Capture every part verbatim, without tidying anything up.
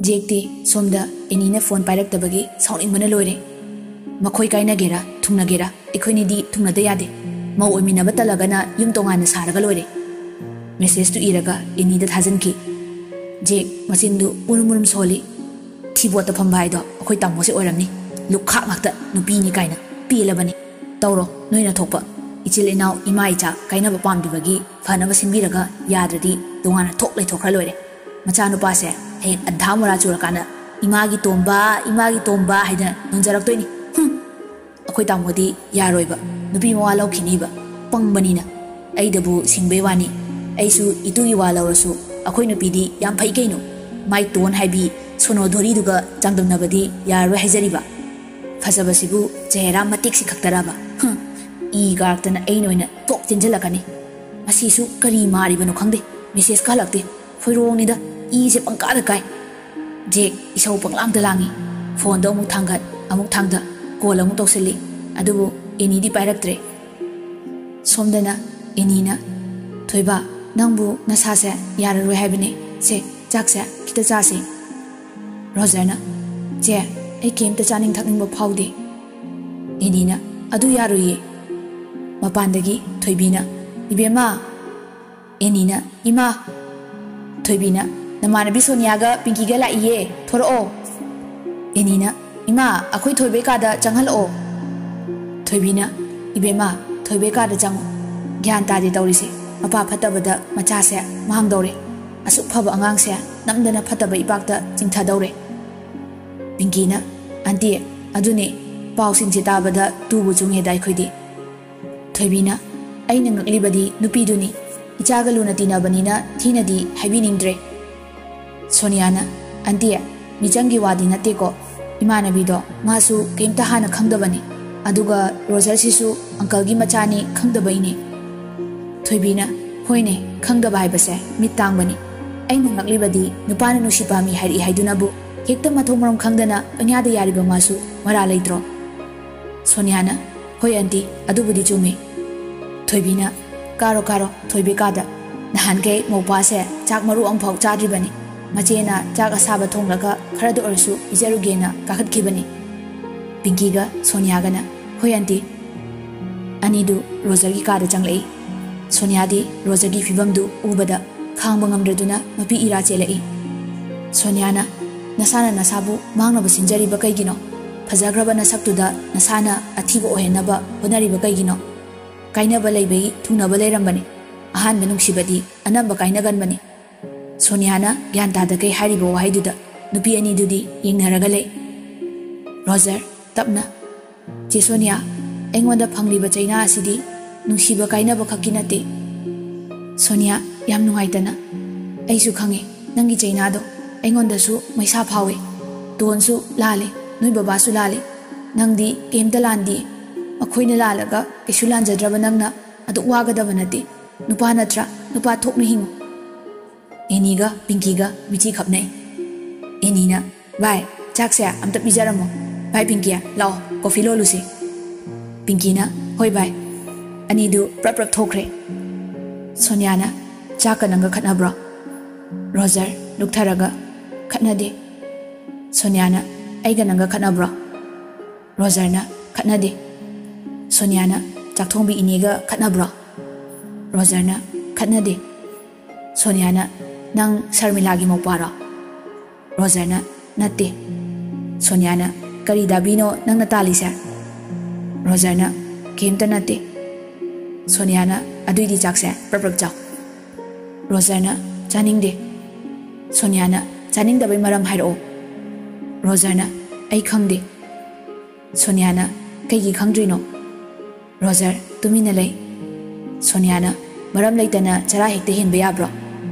ꯖꯦꯛꯇꯤ ꯁꯣꯝꯗ ꯑꯦꯅꯤꯅ ꯐꯣꯟ ꯄꯥꯏꯔꯛꯇꯕꯒꯤ ꯁꯥꯎꯅꯤꯡꯕꯅ ꯂꯣꯏꯔꯦ꯫ ꯃꯈꯣꯏ ꯀꯥꯏꯅꯒꯦꯔꯥ ꯊꯨꯡꯅꯒꯦꯔꯥ ꯑꯩꯈꯣꯏꯅꯤꯗꯤ ꯊꯨꯡꯅꯗ ꯌꯥꯗꯦ꯫ ꯃꯧ ꯑꯣꯏꯃꯤꯟꯅꯕ ꯇꯜꯂꯒꯅ ꯌꯨꯝ ꯇꯣꯉꯥꯟꯅ ꯁꯥꯔꯒ ꯂꯣꯏꯔꯦ꯫ ꯃꯦꯁꯦꯖꯇꯨ ꯏꯔꯒ ꯑꯦꯅꯤꯗ ꯊꯥꯖꯤꯟꯈꯤ꯫ ꯖꯦꯛ ꯃꯆꯤꯟꯗꯨ ꯎꯔꯨꯝ ꯎꯔꯨꯝ ꯁꯣꯜꯂꯤ꯫ ꯊꯤꯕꯣꯠꯇ ꯐꯝꯕ ꯍꯥꯏꯗꯣ ꯑꯩꯈꯣꯏ ꯇꯥꯃꯣꯁꯦ ꯑꯣꯏꯔꯝꯅꯤ꯫ ꯂꯨꯈꯥꯛ ꯉꯥꯛꯇ ꯅꯨꯄꯤꯅꯤ ꯀꯥꯏꯅ꯫ ꯄꯦꯜꯂꯕꯅꯤ꯫ ꯇꯧꯔꯣ ꯅꯣꯏꯅ ꯊꯣꯛꯄ꯫ ꯏꯆꯤꯜ ꯏꯅꯥꯎ ꯏꯃꯥ ꯏꯆꯥ ꯀꯥꯏꯅꯕ ꯄꯥꯝꯗꯕꯒꯤ ꯐꯅꯕ ꯁꯤꯟꯕꯤꯔꯒ ꯌꯥꯗ꯭ꯔꯗꯤ ꯇꯣꯉꯥꯟꯅ ꯊꯣꯛ ꯂꯩꯊꯣꯛꯈ꯭ꯔ ꯂꯣꯏꯔꯦ꯫ ꯃꯆꯥꯅꯨꯄꯥꯁꯦ ꯍꯌꯦꯡ ꯑꯟꯙꯥ ꯃꯣꯔꯥ ꯆꯨꯔꯀꯥꯟꯗ "ꯏꯃꯥꯒꯤ ꯇꯣꯝꯕ, ꯏꯃꯥꯒꯤ ꯇꯣꯝꯕ" ꯍꯥꯏꯗꯅ ꯅꯣꯟꯖꯔꯛꯇꯣꯏꯅꯤ꯫ ꯍꯨꯝ! ꯑꯩꯈꯣꯏ ꯇꯥꯃꯣꯗꯤ ꯌꯥꯔꯣꯏꯕ꯫ ꯅꯨꯄꯤ ꯃꯋꯥ ꯂꯧꯈꯤꯅꯤꯕ꯫ ꯄꯪꯕꯅꯤꯅ꯫ ꯑꯩꯗꯕꯨ ꯁꯤꯡꯕꯩ ꯋꯥꯅꯤ꯫ ꯑꯩꯁꯨ ꯏꯇꯨꯒꯤ ꯋꯥ ꯂꯧꯔꯁꯨ ꯑꯩꯈꯣꯏ ꯅꯨꯄꯤꯗꯤ ꯌꯥꯝ ꯐꯩ ꯀꯩꯅꯣ꯫ ꯃꯥꯏ ꯇꯣꯟ ꯍꯥꯏꯕꯤ ꯁꯣꯅꯣ ꯙꯣꯔꯤꯗꯨꯒ ꯆꯥꯡꯗꯝꯅꯕꯗꯤ ꯌꯥꯔꯔꯣꯏ ꯍꯥꯏꯖꯔꯤꯕ꯫ ꯐꯖꯕꯁꯤꯕꯨ ꯆꯦꯍꯦꯔꯥ ꯃꯇꯦꯛꯁꯤ ꯈꯛꯇꯔꯕ? ꯍꯨꯝ! ꯏ ꯀꯥꯔꯛꯇꯅ ꯑꯩꯅ ꯑꯣꯏꯅ ꯄꯣꯛ ꯆꯦꯟꯁꯤꯜꯂꯛꯀꯅꯤ꯫ ꯃꯁꯤꯁꯨ ꯀꯔꯤ ꯃꯥꯔꯤꯕꯅꯣ ꯈꯪꯗꯦ꯫ ꯃꯦꯁꯦꯖ ꯀꯥ ꯍꯜꯂꯛꯇꯦ꯫ ꯈꯣꯏꯔꯣꯡꯅꯤꯗ꯫ ꯏꯁꯦ ꯄꯪꯀꯥꯗ ꯀꯥꯏ꯫ ꯖꯦꯛ ꯏꯁꯧ ꯄꯪꯂꯥꯡꯗ ꯂꯥꯡꯉꯤ꯫ ꯐꯣꯟꯗꯣ ꯑꯃꯨꯛ ꯊꯥꯡꯒꯠ, ꯑꯃꯨꯛ ꯊꯥꯡꯗ, ꯀꯣꯜ ꯑꯃꯨꯛ ꯇꯧꯁꯤꯜꯂꯤ꯫ ꯑꯗꯨꯕꯨ ꯑꯦꯅꯤꯗꯤ ꯄꯥꯏꯔꯛꯇ꯭ꯔꯦ꯫ ꯁꯣꯝꯗꯅ ꯑꯦꯅꯤꯅ, "ꯊꯣꯏꯕ, ꯅꯪꯕꯨ ꯅꯁꯥꯁꯦ ꯌꯥꯔꯔꯣꯏ ꯍꯥꯏꯕꯅꯦ꯫ ꯁꯦ, ꯆꯥꯛꯁꯦ ꯈꯤꯇ ꯆꯥꯁꯤ꯫" ꯔꯣꯖꯔꯅ, "ꯆꯦ, ꯑꯩ ꯀꯩꯝꯇ ꯆꯥꯅꯤꯡ ꯊꯛꯅꯤꯡꯕ ꯐꯥꯎꯗꯦ꯫" ꯑꯦꯅꯤꯅ, "ꯑꯗꯨ ꯌꯥꯔꯣꯏꯌꯦ꯫" ꯃꯄꯥꯟꯗꯒꯤ ꯊꯣꯏꯕꯤꯅ, "ꯏꯕꯦꯝꯃ!" ꯑꯦꯅꯤꯅ, "ꯏꯃꯥ!" ꯊꯣꯏꯕꯤꯅ, "ꯅꯃꯥꯟꯅꯕꯤ ꯁꯣꯅꯤꯌꯥꯒ ꯄꯤꯡꯀꯤꯒ ꯂꯥꯛꯏꯌꯦ, ꯊꯣꯔꯛꯑꯣ꯫" ꯑꯦꯅꯤꯅ, "ꯏꯃꯥ, ꯑꯩꯈꯣꯏ ꯊꯣꯏꯕꯩ ꯀꯥꯗ ꯆꯪꯍꯜꯂꯛꯑꯣ꯫" ꯊꯣꯏꯕꯤꯅ, "ꯏꯕꯦꯝꯃ, ꯊꯣꯏꯕꯩ ꯀꯥꯗ ꯆꯪꯉꯣ꯫ ꯒ꯭ꯌꯥꯟ ꯇꯥꯗꯦ ꯇꯧꯔꯤꯁꯦ꯫ ꯃꯄꯥ ꯐꯠꯇꯕꯗ ꯃꯆꯥꯁꯦ ꯃꯥꯡꯗꯧꯔꯦ꯫ ꯑꯁꯨꯛ ꯐꯕ ꯑꯉꯥꯡꯁꯦ ꯅꯝꯗꯅ ꯐꯠꯇꯕ ꯏꯄꯥꯛꯇ ꯆꯤꯡꯊꯗꯧꯔꯦ꯫" ꯄꯤꯡꯀꯤꯅ, "ꯑꯟꯇꯤ, ꯑꯗꯨꯅꯦ, ꯄꯥꯎꯁꯤꯡꯁꯦ ꯇꯥꯕꯗ ꯇꯨꯕꯨ ꯆꯨꯡꯉꯦꯗ ꯑꯩꯈꯣꯏꯗꯤ꯫" ꯊꯣꯏꯕꯤꯅ, "ꯑꯩꯅ ꯉꯛꯂꯤꯕꯗꯤ ꯅꯨꯄꯤꯗꯨꯅꯤ꯫ ꯏꯆꯥꯒ ꯂꯨꯅ ꯇꯤꯟꯅꯕꯅꯤꯅ ꯊꯤꯅꯗꯤ ꯍꯥꯏꯕꯤꯅꯤꯡꯗ꯭ꯔꯦ꯫" ꯁꯣꯅꯤꯌꯥꯅ, "ꯑꯟꯇꯤ, ꯃꯤꯆꯪꯒꯤ ꯋꯥꯗꯤ ꯅꯠꯇꯦꯀꯣ꯫ ꯏꯃꯥꯟꯅꯕꯤꯗꯣ ꯃꯥꯁꯨ ꯀꯩꯝꯇ ꯍꯥꯟꯅ ꯈꯪꯗꯕꯅꯤ꯫ ꯑꯗꯨꯒ ꯔꯣꯖꯔꯁꯤꯁꯨ ꯑꯪꯀꯜꯒꯤ ꯃꯆꯥꯅꯤ ꯈꯪꯗꯕꯩꯅꯦ꯫" ꯊꯣꯏꯕꯤꯅ, "ꯍꯣꯏꯅꯦ, ꯈꯪꯗꯕ ꯍꯥꯏꯕꯁꯦ ꯃꯤꯠ ꯇꯥꯡꯕꯅꯤ꯫ ꯑꯩꯅ ꯉꯛꯂꯤꯕꯗꯤ ꯅꯨꯄꯥꯅ ꯅꯨꯡꯁꯤ ꯄꯥꯝꯃꯤ ꯍꯥꯏꯔꯛꯏ ꯍꯥꯏꯗꯨꯅꯕꯨ ꯍꯦꯛꯇ ꯃꯊꯣꯡ ꯃꯔꯝ ꯈꯪꯗꯅ ꯄꯪꯌꯥꯗ ꯌꯥꯔꯤꯕ ꯃꯥꯁꯨ ꯃꯔꯥ ꯂꯩꯇ꯭ꯔꯣ?" ꯁꯣꯅꯤꯌꯥꯅ, "ꯍꯣꯏ ꯑꯟꯇꯤ, ꯑꯗꯨꯕꯨꯗꯤ ꯆꯨꯝꯃꯤ꯫" ꯊꯣꯏꯕꯤꯅ, "ꯀꯥꯔꯣ, ꯀꯥꯔꯣ, ꯊꯣꯏꯕꯤ ꯀꯥꯗ꯫ ꯅꯍꯥꯟꯈꯩ ꯃꯧꯄꯥꯁꯦ ꯆꯥꯛ ꯃꯔꯨ ꯑꯃꯐꯥꯎ ꯆꯥꯗ꯭ꯔꯤꯕꯅꯤ꯫ ꯃꯆꯦꯅ ꯆꯥꯛ ꯑꯁꯥꯕ ꯊꯣꯡꯂꯒ ꯈꯔꯗ ꯑꯣꯏꯔꯁꯨ ꯄꯤꯖꯔꯨꯒꯦꯅ ꯀꯥꯈꯠꯈꯤꯕꯅꯤ꯫ ꯄꯤꯡꯀꯤꯒ ꯁꯣꯅꯤꯌꯥꯒꯅ, "ꯍꯣꯏ ꯑꯟꯇꯤ"꯫ ꯑꯅꯤꯗꯨ ꯔꯣꯖꯔꯒꯤ ꯀꯥꯗ ꯆꯪꯂꯛꯏ꯫ ꯁꯣꯅꯤꯌꯥꯗꯤ ꯔꯣꯖꯔꯒꯤ ꯐꯤꯕꯝꯗꯨ ꯎꯕꯗ ꯈꯥꯡꯕ ꯉꯝꯗ꯭ꯔꯗꯨꯅ ꯃꯄꯤ ꯏꯔꯥ ꯆꯦꯜꯂꯛꯏ꯫ ꯁꯣꯅꯤꯌꯥꯅ, "ꯅꯁꯥꯅ ꯅꯁꯥꯕꯨ ꯃꯥꯡꯅꯕ ꯁꯤꯟꯖꯔꯤꯕ ꯀꯩꯒꯤꯅꯣ? ꯐꯖꯈ꯭ꯔꯕ ꯅꯁꯛꯇꯨꯗ ꯅꯁꯥꯅ ꯑꯊꯤꯕ ꯑꯣꯏꯍꯟꯅꯕ ꯍꯣꯠꯅꯔꯤꯕ ꯀꯩꯒꯤꯅꯣ? ꯀꯥꯏꯅꯕ ꯂꯩꯕꯒꯤ ꯊꯨꯡꯅꯕ ꯂꯩꯔꯝꯕꯅꯤ꯫ ꯑꯍꯥꯟꯕ ꯅꯨꯡꯁꯤꯕꯗꯤ ꯑꯅꯝꯕ ꯀꯥꯏꯅꯒꯟꯕꯅꯤ"꯫ ꯁꯣꯅꯤꯌꯥꯅ ꯒ꯭ꯌꯥꯟ ꯇꯥꯗꯈꯩ ꯍꯥꯏꯔꯤꯕ ꯋꯥꯍꯩꯗꯨꯗ ꯅꯨꯄꯤ ꯑꯅꯤꯗꯨꯗꯤ ꯌꯦꯡꯅꯔꯒ ꯂꯩ꯫ ꯔꯣꯖꯔ ꯇꯞꯅ, "ꯆꯦ ꯁꯣꯅꯤꯌꯥ, ꯑꯩꯉꯣꯟꯗ ꯐꯪꯂꯤꯕ ꯆꯩꯅꯥ ꯑꯁꯤꯗꯤ ꯅꯨꯡꯁꯤꯕ ꯀꯥꯏꯅꯕ ꯈꯛꯀꯤ ꯅꯠꯇꯦ"꯫ ꯁꯣꯅꯤꯌꯥ ꯌꯥꯝ ꯅꯨꯡꯉꯥꯏꯇꯅ, "ꯑꯩꯁꯨ ꯈꯪꯉꯦ ꯅꯪꯒꯤ ꯆꯩꯅꯥꯗꯣ꯫ ꯑꯩꯉꯣꯟꯗꯁꯨ ꯃꯩꯁꯥ ꯐꯥꯎꯋꯦ꯫ ꯇꯣꯟꯁꯨ ꯂꯥꯜꯂꯦ, ꯅꯣꯏ ꯕꯕꯥꯁꯨ ꯂꯥꯜꯂꯦ꯫ ꯅꯪꯗꯤ ꯀꯩꯝꯇ ꯂꯥꯟꯗꯦ꯫ ꯃꯈꯣꯏꯅ ꯂꯥꯜꯂꯒ ꯀꯩꯁꯨ ꯂꯥꯟꯖꯗ꯭ꯔꯕ ꯅꯪꯅ ꯑꯗꯨꯛ ꯋꯥꯒꯗꯕ ꯅꯠꯇꯦ꯫ ꯅꯨꯄꯥ ꯅꯠꯇ꯭ꯔꯥ? ꯅꯨꯄꯥ ꯊꯣꯛꯅ ꯍꯤꯡꯉꯨ"꯫ ꯑꯦꯅꯤꯒ ꯄꯤꯡꯀꯤꯒ ꯃꯤꯠꯆꯤ ꯈꯞꯅꯩ꯫ ꯑꯦꯅꯤꯅ, "ꯚꯥꯏ, ꯆꯥꯛꯁꯦ ꯑꯝꯇ ꯄꯤꯖꯔꯝꯃꯣ꯫ ꯚꯥꯏ ꯄꯤꯡꯀꯤ, ꯂꯥꯛꯑꯣ, ꯀꯣꯐꯤ ꯂꯣꯜꯂꯨꯁꯤ"꯫ ꯄꯤꯡꯀꯤꯅ, "ꯍꯣꯏ ꯚꯥꯏ"꯫ ꯑꯅꯤꯗꯨ ꯄ꯭ꯔꯞ ꯄ꯭ꯔꯞ ꯊꯣꯛꯈ꯭ꯔꯦ꯫ ꯁꯣꯅꯤꯌꯥꯅ, "ꯆꯥꯛꯀ ꯅꯪꯒ ꯈꯠꯅꯕ꯭ꯔꯣ?" ꯔꯣꯖꯔ ꯂꯨꯛꯊꯔꯒ, "ꯈꯠꯅꯗꯦ"꯫ ꯁꯣꯅꯤꯌꯥꯅ, "ꯑꯩꯒ ꯅꯪꯒ ꯈꯠꯅꯕ꯭ꯔꯣ?" ꯔꯣꯖꯔꯅ, "ꯈꯠꯅꯗꯦ"꯫ ꯁꯣꯅꯤꯌꯥꯅ, "ꯆꯥꯛꯊꯣꯡꯕꯤ ꯏꯅꯦꯒ ꯈꯠꯅꯕ꯭ꯔꯣ?" ꯔꯣꯖꯔꯅ, "ꯈꯠꯅꯗꯦ"꯫ ꯁꯣꯅꯤꯌꯥꯅ, "ꯅꯪ ꯁꯔꯃꯤꯂꯥꯒꯤ ꯃꯧꯄꯥꯔꯣ?" ꯔꯣꯖꯔꯅ, "ꯅꯠꯇꯦ"꯫ ꯁꯣꯅꯤꯌꯥꯅ, "ꯀꯔꯤ ꯗꯥꯕꯤꯅꯣ ꯅꯪꯅ ꯇꯥꯜꯂꯤꯁꯦ?" ꯔꯣꯖꯔꯅ, "ꯀꯩꯝꯇ ꯅꯠꯇꯦ"꯫ ꯁꯣꯅꯤꯌꯥꯅ, "ꯑꯗꯨꯏꯗꯤ ꯆꯥꯛꯁꯦ ꯄ꯭ꯔꯞ ꯄ꯭ꯔꯞ ꯆꯥꯎ"꯫ ꯔꯣꯖꯔꯅ, "ꯆꯥꯅꯤꯡꯗꯦ"꯫ ꯁꯣꯅꯤꯌꯥꯅ, "ꯆꯥꯅꯤꯡꯗꯕꯩ ꯃꯔꯝ ꯍꯥꯏꯔꯛꯑꯣ"꯫ ꯔꯣꯖꯔꯅ, "ꯑꯩ ꯈꯪꯗꯦ"꯫ ꯁꯣꯅꯤꯌꯥꯅ, "ꯀꯩꯒꯤ ꯈꯪꯗ꯭ꯔꯤꯅꯣ?" ꯔꯣꯖꯔ ꯇꯨꯃꯤꯟꯅ ꯂꯩ꯫ ꯁꯣꯅꯤꯌꯥꯅ, "ꯃꯔꯝ ꯂꯩꯇꯅ ꯆꯔꯥ ꯍꯦꯛꯇ ꯍꯦꯟꯕ ꯌꯥꯕ꯭ꯔꯣ?"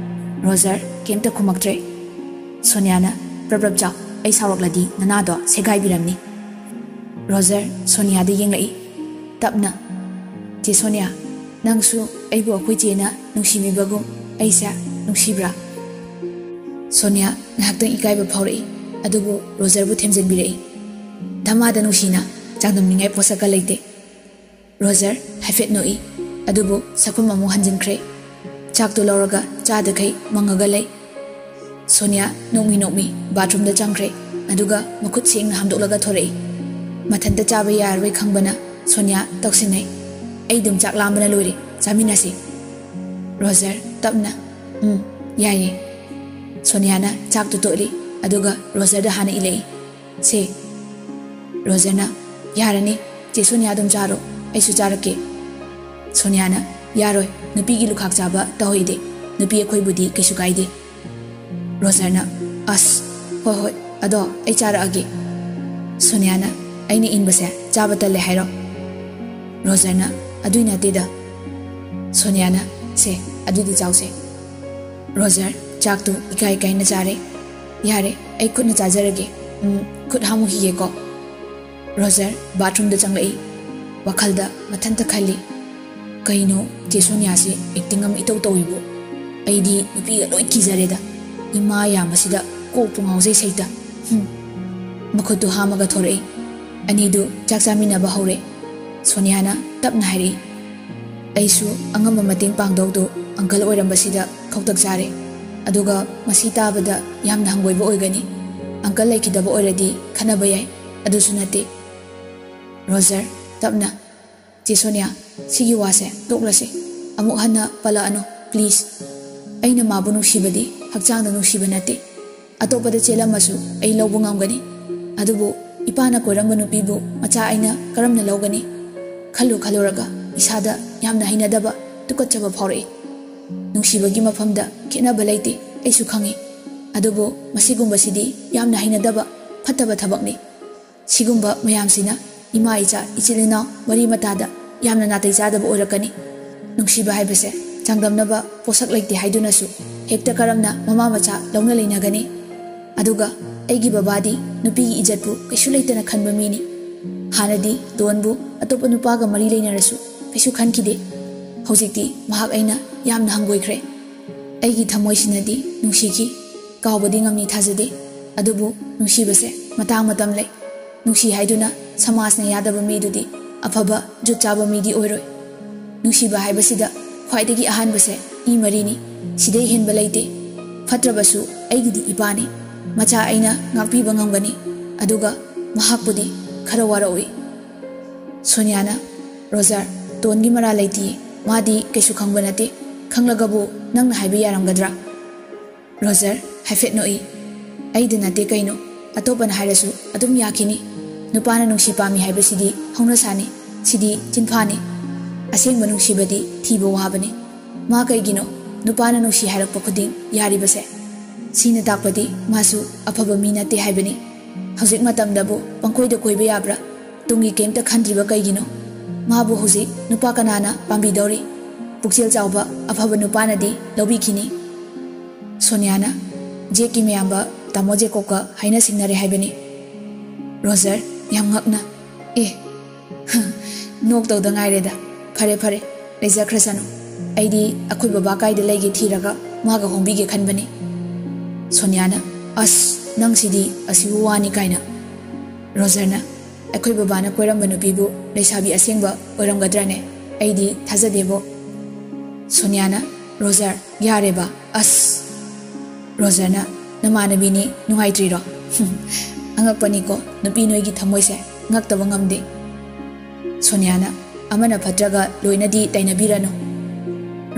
ꯔꯣꯖꯔ ꯀꯩꯝꯇ ꯈꯨꯝꯃꯛꯇ꯭ꯔꯦ꯫ ꯁꯣꯅꯤꯌꯥꯅ, "ꯄ꯭ꯔꯞ ꯄ꯭ꯔꯞ ꯆꯥꯎ, ꯑꯩ ꯁꯥꯎꯔꯛꯂꯗꯤ ꯅꯅꯥꯗꯣ ꯁꯦꯒꯥꯏꯕꯤꯔꯝꯅꯤ"꯫ ꯔꯣꯖꯔ ꯁꯣꯅꯤꯌꯥꯗ ꯌꯦꯡꯂꯛꯏ꯫ ꯇꯞꯅ, "ꯆꯦ ꯁꯣꯅꯤꯌꯥ, ꯅꯪꯁꯨ ꯑꯩꯕꯨ ꯑꯩꯈꯣꯏ ꯆꯦꯅ ꯅꯨꯡꯁꯤꯕꯤꯕꯒꯨꯝ ꯑꯩꯁꯦ ꯅꯨꯡꯁꯤꯕ꯭ꯔꯥ?" ꯁꯣꯅꯤꯌꯥ ꯉꯥꯏꯍꯥꯛꯇꯪ ꯏꯀꯥꯏꯕ ꯐꯥꯎꯔꯛꯏ, ꯑꯗꯨꯕꯨ ꯔꯣꯖꯔꯕꯨ ꯊꯦꯝꯖꯤꯟꯕꯤꯔꯛꯏ꯫ "ꯙꯃꯥꯗ ꯅꯨꯡꯁꯤꯅ ꯆꯥꯡꯗꯝꯅꯤꯡꯉꯥꯏ ꯄꯣꯠꯁꯛꯀ ꯂꯩꯇꯦ"꯫ ꯔꯣꯖꯔ ꯍꯥꯏꯐꯦꯠ ꯅꯣꯛꯏ, ꯑꯗꯨꯕꯨ ꯁꯛꯐꯝ ꯑꯃꯨꯛ ꯍꯟꯖꯤꯟꯈ꯭ꯔꯦ꯫ ꯆꯥꯛꯇꯨ ꯂꯧꯔꯒ ꯆꯥꯗꯈꯩ ꯃꯪꯉꯒ ꯂꯩ꯫ ꯁꯣꯅꯤꯌꯥ ꯅꯣꯛꯃꯤ ꯅꯣꯛꯃꯤ ꯕꯥꯊꯔꯨꯝꯗ ꯆꯪꯈ꯭ꯔꯦ꯫ ꯑꯗꯨꯒ ꯃꯈꯨꯠ ꯁꯦꯡꯅ ꯍꯥꯝꯗꯣꯛꯂꯒ ꯊꯣꯔꯛꯏ꯫ ꯃꯊꯟꯇ ꯆꯥꯕ ꯌꯥꯔꯔꯣꯏ ꯈꯪꯕꯅ ꯁꯣꯅꯤꯌꯥ ꯇꯧꯁꯤꯟꯅꯩ꯫ "ꯑꯩ ꯑꯗꯨꯝ ꯆꯥꯛ ꯂꯥꯝꯕꯅ ꯂꯣꯏꯔꯦ, ꯆꯥꯃꯤꯟꯅꯁꯤ꯫" ꯔꯣꯖꯔ ꯇꯞꯅ, "ꯎꯝ, ꯌꯥꯏꯌꯦ꯫" ꯁꯣꯅꯤꯌꯥꯅ ꯆꯥꯛꯇꯨ ꯇꯣꯠꯂꯤ꯫ ꯑꯗꯨꯒ ꯔꯣꯖꯔꯗ ꯍꯥꯟꯅ ꯏꯜꯂꯛꯏ꯫ "ꯁꯦ꯫" ꯔꯣꯖꯔꯅ, "ꯌꯥꯔꯅꯤ, ꯆꯦ ꯁꯣꯅꯤꯌꯥ ꯑꯗꯨꯝ ꯆꯥꯔꯣ, ꯑꯩꯁꯨ ꯆꯥꯔꯛꯀꯦ꯫" ꯁꯣꯅꯤꯌꯥꯅ, "ꯌꯥꯔꯣꯏ, ꯅꯨꯄꯤꯒꯤ ꯂꯨꯈꯥꯛ ꯆꯥꯕ ꯇꯧꯍꯩꯗꯦ, ꯅꯨꯄꯤ ꯑꯩꯈꯣꯏꯕꯨꯗꯤ ꯀꯩꯁꯨ ꯀꯥꯏꯗꯦ꯫" ꯔꯣꯖꯔꯅ, "ꯑꯁ, ꯍꯣꯏ ꯍꯣꯏ, ꯑꯗꯣ ꯑꯩ ꯆꯥꯔꯛꯑꯒꯦ꯫" ꯁꯣꯅꯤꯌꯥꯅ, "ꯑꯩꯅ ꯏꯟꯕꯁꯦ ꯆꯥꯕ ꯇꯜꯂꯦ ꯍꯥꯏꯔꯣ?" ꯔꯣꯖꯔꯅ, "ꯑꯗꯨꯏ ꯅꯠꯇꯦꯗ꯫" ꯁꯣꯅꯤꯌꯥꯅ, "ꯁꯦ, ꯑꯗꯨꯗꯤ ꯆꯥꯎꯁꯦ꯫" ꯔꯣꯖꯔ ꯆꯥꯛꯇꯨ ꯏꯀꯥꯏ ꯏꯀꯥꯏꯅ ꯆꯥꯔꯦ꯫ "ꯌꯥꯔꯦ, ꯑꯩ ꯈꯨꯠꯅ ꯆꯥꯖꯔꯒꯦ꯫ ꯎꯝ, ꯈꯨꯠ ꯍꯥꯝꯃꯨꯈꯤꯒꯦꯀꯣ꯫" ꯔꯣꯖꯔ ꯕꯥꯊꯔꯨꯝꯗ ꯆꯪꯂꯛꯏ꯫ ꯋꯥꯈꯜꯗ ꯃꯊꯟꯇ ꯈꯜꯂꯤ, "ꯀꯩꯅꯣ ꯆꯦ ꯁꯣꯅꯤꯌꯥꯁꯤ ꯑꯦꯛꯇꯤꯡ ꯑꯃ ꯏꯇꯧ ꯇꯧꯏꯕꯨ? ꯑꯩꯗꯤ ꯅꯨꯄꯤꯒ ꯂꯣꯏ ꯀꯤꯖꯔꯦꯗ꯫ ꯏꯃꯥ ꯌꯥꯝꯕꯁꯤꯗ ꯀꯣꯛꯄꯨ ꯉꯥꯎꯖꯩ ꯁꯩꯇ꯫ ꯍꯨꯝ꯫" ꯃꯈꯨꯠꯇꯨ ꯍꯥꯝꯃꯒ ꯊꯣꯔꯛꯏ꯫ ꯑꯅꯤꯗꯨ ꯆꯥꯛ ꯆꯥꯃꯤꯟꯅꯕ ꯍꯧꯔꯦ꯫ ꯁꯣꯅꯤꯌꯥꯅ ꯇꯞꯅ ꯍꯥꯏꯔꯛꯏ, "ꯑꯩꯁꯨ ꯑꯉꯝꯕ ꯃꯇꯦꯡ ꯄꯥꯡꯗꯧꯗꯨ ꯑꯪꯀꯜ ꯑꯣꯏꯔꯝꯕꯁꯤꯗ ꯈꯧꯇꯛ ꯆꯥꯔꯦ꯫ ꯑꯗꯨꯒ ꯃꯁꯤ ꯇꯥꯕꯗ ꯌꯥꯝꯅ ꯍꯪꯒꯣꯏꯕ ꯑꯣꯏꯒꯅꯤ꯫ ꯑꯪꯀꯜ ꯂꯩꯈꯤꯗꯕ ꯑꯣꯏꯔꯗꯤ ꯈꯟꯅꯕ ꯌꯥꯏ, ꯑꯗꯨꯁꯨ ꯅꯠꯇꯦ꯫" ꯔꯣꯖꯔ ꯇꯞꯅ, "ꯆꯦ ꯁꯣꯅꯤꯌꯥ, ꯁꯤꯒꯤ ꯋꯥꯁꯦ ꯇꯣꯛꯂꯁꯦ꯫ ꯑꯃꯨꯛ ꯍꯟꯅ ꯄꯜꯂꯛꯑꯅꯨ, please꯫ ꯑꯩꯅ ꯃꯥꯕꯨ ꯅꯨꯡꯁꯤꯕꯗꯤ ꯍꯛꯆꯥꯡꯗ ꯅꯨꯡꯁꯤꯕ ꯅꯠꯇꯦ꯫ ꯑꯇꯣꯞꯄꯗ ꯆꯦꯜꯂꯝꯃꯁꯨ ꯑꯩ ꯂꯧꯕ ꯉꯝꯒꯅꯤ꯫ ꯑꯗꯨꯕꯨ ꯏꯄꯥꯅ ꯀꯣꯏꯔꯝꯕ ꯅꯨꯄꯤꯕꯨ ꯃꯆꯥ ꯑꯩꯅ ꯀꯔꯝꯅ ꯂꯧꯒꯅꯤ? ꯈꯜꯂꯨ ꯈꯜꯂꯨꯔꯒ ꯏꯁꯥꯗ ꯌꯥꯝꯅ ꯍꯩꯅꯗꯕ, ꯇꯨꯀꯠꯆꯕ ꯐꯥꯎꯔꯛꯏ꯫ ꯅꯨꯡꯁꯤꯕꯒꯤ ꯃꯐꯝꯗ ꯈꯦꯠꯅꯕ ꯂꯩꯇꯦ, ꯑꯩꯁꯨ ꯈꯪꯏ꯫ ꯑꯗꯨꯕꯨ ꯃꯁꯤꯒꯨꯝꯕꯁꯤꯗꯤ ꯌꯥꯝꯅ ꯍꯩꯅꯗꯕ, ꯐꯠꯇꯕ ꯊꯕꯛꯅꯤ꯫ ꯁꯤꯒꯨꯝꯕ ꯃꯌꯥꯝꯁꯤꯅ ꯏꯃꯥ ꯏꯆꯥ, ꯏꯆꯤꯜ ꯏꯅꯥꯎ, ꯃꯔꯤ ꯃꯇꯥꯗ ꯌꯥꯝꯅ ꯅꯥꯇꯩ ꯆꯥꯗꯕ ꯑꯣꯏꯔꯛꯀꯅꯤ꯫ ꯅꯨꯡꯁꯤꯕ ꯍꯥꯏꯕꯁꯦ ꯆꯥꯡꯗꯝꯅꯕ ꯄꯣꯠꯁꯛ ꯂꯩꯇꯦ ꯍꯥꯏꯗꯨꯅꯁꯨ ꯍꯦꯛꯇ ꯀꯔꯝꯅ ꯃꯃꯥ ꯃꯆꯥ ꯂꯧꯅ ꯂꯩꯅꯒꯅꯤ? ꯑꯗꯨꯒ ꯑꯩꯒꯤ ꯕꯕꯥꯗꯤ ꯅꯨꯄꯤꯒꯤ ꯏꯖꯠꯄꯨ ꯀꯩꯁꯨ ꯂꯩꯇꯅ ꯈꯟꯕ ꯃꯤꯅꯤ꯫ ꯍꯥꯟꯅꯗꯤ ꯗꯣꯟꯕꯨ ꯑꯇꯣꯞꯄ ꯅꯨꯄꯥꯒ ꯃꯔꯤ ꯂꯩꯅꯔꯁꯨ ꯀꯩꯁꯨ ꯈꯟꯈꯤꯗꯦ꯫ ꯍꯧꯖꯤꯛꯇꯤ ꯃꯍꯥꯛ ꯑꯩꯅ ꯌꯥꯝꯅ ꯍꯪꯒꯣꯏꯈ꯭ꯔꯦ꯫ ꯑꯩꯒꯤ ꯊꯃꯣꯏꯁꯤꯅꯗꯤ ꯅꯨꯡꯁꯤꯈꯤ, ꯀꯥꯎꯕꯗꯤ ꯉꯝꯅꯤ ꯊꯥꯖꯗꯦ꯫ ꯑꯗꯨꯕꯨ ꯅꯨꯡꯁꯤꯕꯁꯦ ꯃꯇꯥꯡ ꯃꯇꯝ ꯂꯩ꯫ ꯅꯨꯡꯁꯤ ꯍꯥꯏꯗꯨꯅ ꯁꯃꯥꯖꯅ ꯌꯥꯗꯕ ꯃꯤꯗꯨꯗꯤ ꯑꯐꯕ ꯖꯨꯠ ꯆꯥꯕ ꯃꯤꯗꯤ ꯑꯣꯏꯔꯣꯏ꯫ ꯅꯨꯡꯁꯤꯕ ꯍꯥꯏꯕꯁꯤꯗ ꯈ꯭ꯋꯥꯏꯗꯒꯤ ꯑꯍꯥꯟꯕꯁꯦ ꯏ ꯃꯔꯤꯅꯤ꯫ ꯁꯤꯗꯩ ꯍꯦꯟꯕ ꯂꯩꯇꯦ꯫ ꯐꯠꯇ꯭ꯔꯕꯁꯨ ꯑꯩꯒꯤꯗꯤ ꯏꯄꯥꯅꯤ꯫ ꯃꯆꯥ ꯑꯩꯅ ꯉꯥꯛꯄꯤꯕ ꯉꯝꯒꯅꯤ꯫ ꯑꯗꯨꯒ ꯃꯍꯥꯛꯄꯨꯗꯤ ꯈꯔ ꯋꯥꯔꯛꯎꯏ꯫ ꯁꯣꯅꯤꯌꯥꯅ, "ꯔꯣꯖꯔ, ꯇꯣꯟꯒꯤ ꯃꯔꯥꯜ ꯂꯩꯇꯤꯌꯦ꯫ ꯃꯥꯗꯤ ꯀꯩꯁꯨ ꯈꯪꯕ ꯅꯠꯇꯦ꯫ ꯈꯪꯂꯒꯕꯨ ꯅꯪꯅ ꯍꯥꯏꯕ ꯌꯥꯔꯝꯒꯗ꯭ꯔꯥ?" ꯔꯣꯖꯔ ꯍꯥꯏꯐꯦꯠ ꯅꯣꯛꯏ꯫ "ꯑꯩꯗ ꯅꯠꯇꯦ ꯀꯩꯅꯣ, ꯑꯇꯣꯞꯄꯅ ꯍꯥꯏꯔꯁꯨ ꯑꯗꯨꯝ ꯌꯥꯈꯤꯅꯤ꯫ ꯅꯨꯄꯥꯅ ꯅꯨꯡꯁꯤ ꯄꯥꯝꯃꯤ ꯍꯥꯏꯕꯁꯤꯗꯤ ꯍꯧꯅꯁꯥꯅꯤ꯫ ꯁꯤꯗꯤ ꯆꯤꯟꯐꯥꯅꯤ꯫ ꯑꯁꯦꯡꯕ ꯅꯨꯡꯁꯤꯕꯗꯤ ꯊꯤꯕ ꯋꯥꯕꯅꯤ꯫ ꯃꯥ ꯀꯩꯒꯤꯅꯣ ꯅꯨꯄꯥꯅ ꯅꯨꯡꯁꯤ ꯍꯥꯏꯔꯛꯄ ꯈꯨꯗꯤꯡ ꯌꯥꯔꯤꯕꯁꯦ? ꯁꯤꯅ ꯇꯥꯛꯄꯗꯤ ꯃꯥꯁꯨ ꯑꯐꯕ ꯃꯤ ꯅꯠꯇꯦ ꯍꯥꯏꯕꯅꯤ꯫ ꯍꯧꯖꯤꯛ ꯃꯇꯝꯗꯕꯨ ꯄꯪꯀꯣꯏꯗ ꯀꯣꯏꯕ ꯌꯥꯕ꯭ꯔꯥ? ꯇꯨꯡꯒꯤ ꯀꯩꯝꯇ ꯈꯟꯗ꯭ꯔꯤꯕ ꯀꯩꯒꯤꯅꯣ? ꯃꯥꯕꯨ ꯍꯧꯖꯤꯛ ꯅꯨꯄꯥ ꯀꯅꯥꯅ ꯄꯥꯝꯕꯤꯗꯧꯔꯤ? ꯄꯨꯛꯆꯦꯜ ꯆꯥꯎꯕ ꯑꯐꯕ ꯅꯨꯄꯥꯅꯗꯤ ꯂꯧꯕꯤꯈꯤꯅꯤ꯫" ꯁꯣꯅꯤꯌꯥꯅ, "ꯖꯦꯛꯀꯤ ꯃꯌꯥꯝꯕ ꯇꯥꯃꯣ ꯖꯦꯀꯣꯕꯀ ꯍꯥꯏꯅ ꯁꯤꯡꯅꯔꯦ ꯍꯥꯏꯕꯅꯤ꯫" ꯔꯣꯖꯔ, ꯌꯥꯝ ꯉꯛꯅ, "ꯑꯦ, ꯅꯣꯛꯇꯧꯗ ꯉꯥꯏꯔꯦꯗ꯫ ꯐꯔꯦ, ꯐꯔꯦ, ꯂꯩꯖꯈ꯭ꯔꯁꯅꯨ꯫ ꯑꯩꯗꯤ ꯑꯩꯈꯣꯏ ꯕꯕꯥ ꯀꯥꯏꯗ ꯂꯩꯒꯦ ꯊꯤꯔꯒ ꯃꯥꯒ ꯍꯣꯡꯕꯤꯒꯦ ꯈꯟꯕꯅꯤ꯫" ꯁꯣꯅꯤꯌꯥꯅ, "ꯑꯁ, ꯅꯪꯁꯤꯗꯤ ꯑꯁꯤꯕꯨ ꯋꯥꯅꯤ ꯀꯥꯏꯅ꯫" ꯔꯣꯖꯔꯅ, "ꯑꯩꯈꯣꯏ ꯕꯕꯥꯅ ꯀꯣꯏꯔꯝꯕ ꯅꯨꯄꯤꯕꯨ ꯂꯩꯁꯥꯕꯤ ꯑꯁꯦꯡꯕ ꯑꯣꯏꯔꯝꯒꯗ꯭ꯔꯅꯦ? ꯑꯩꯗꯤ ꯊꯥꯖꯗꯦꯕꯣ꯫" ꯁꯣꯅꯤꯌꯥꯅ, "ꯔꯣꯖꯔ, ꯌꯥꯔꯦꯕ, ꯑꯁ꯫" ꯔꯣꯖꯔꯅ, "ꯅꯃꯥꯟꯅꯕꯤꯅꯤ, ꯅꯨꯡꯉꯥꯏꯇ꯭ꯔꯤꯔꯣ?" ꯑꯉꯛꯄꯅꯤꯀꯣ ꯅꯨꯄꯤ ꯅꯣꯏꯒꯤ ꯊꯃꯣꯏꯁꯦ, ꯉꯛꯇꯕ ꯉꯝꯗꯦ꯫ ꯁꯣꯅꯤꯌꯥꯅ, "ꯑꯃꯅ ꯐꯠꯇ꯭ꯔꯒ ꯂꯣꯏꯅꯗꯤ ꯇꯩꯅꯕꯤꯔꯅꯨ꯫"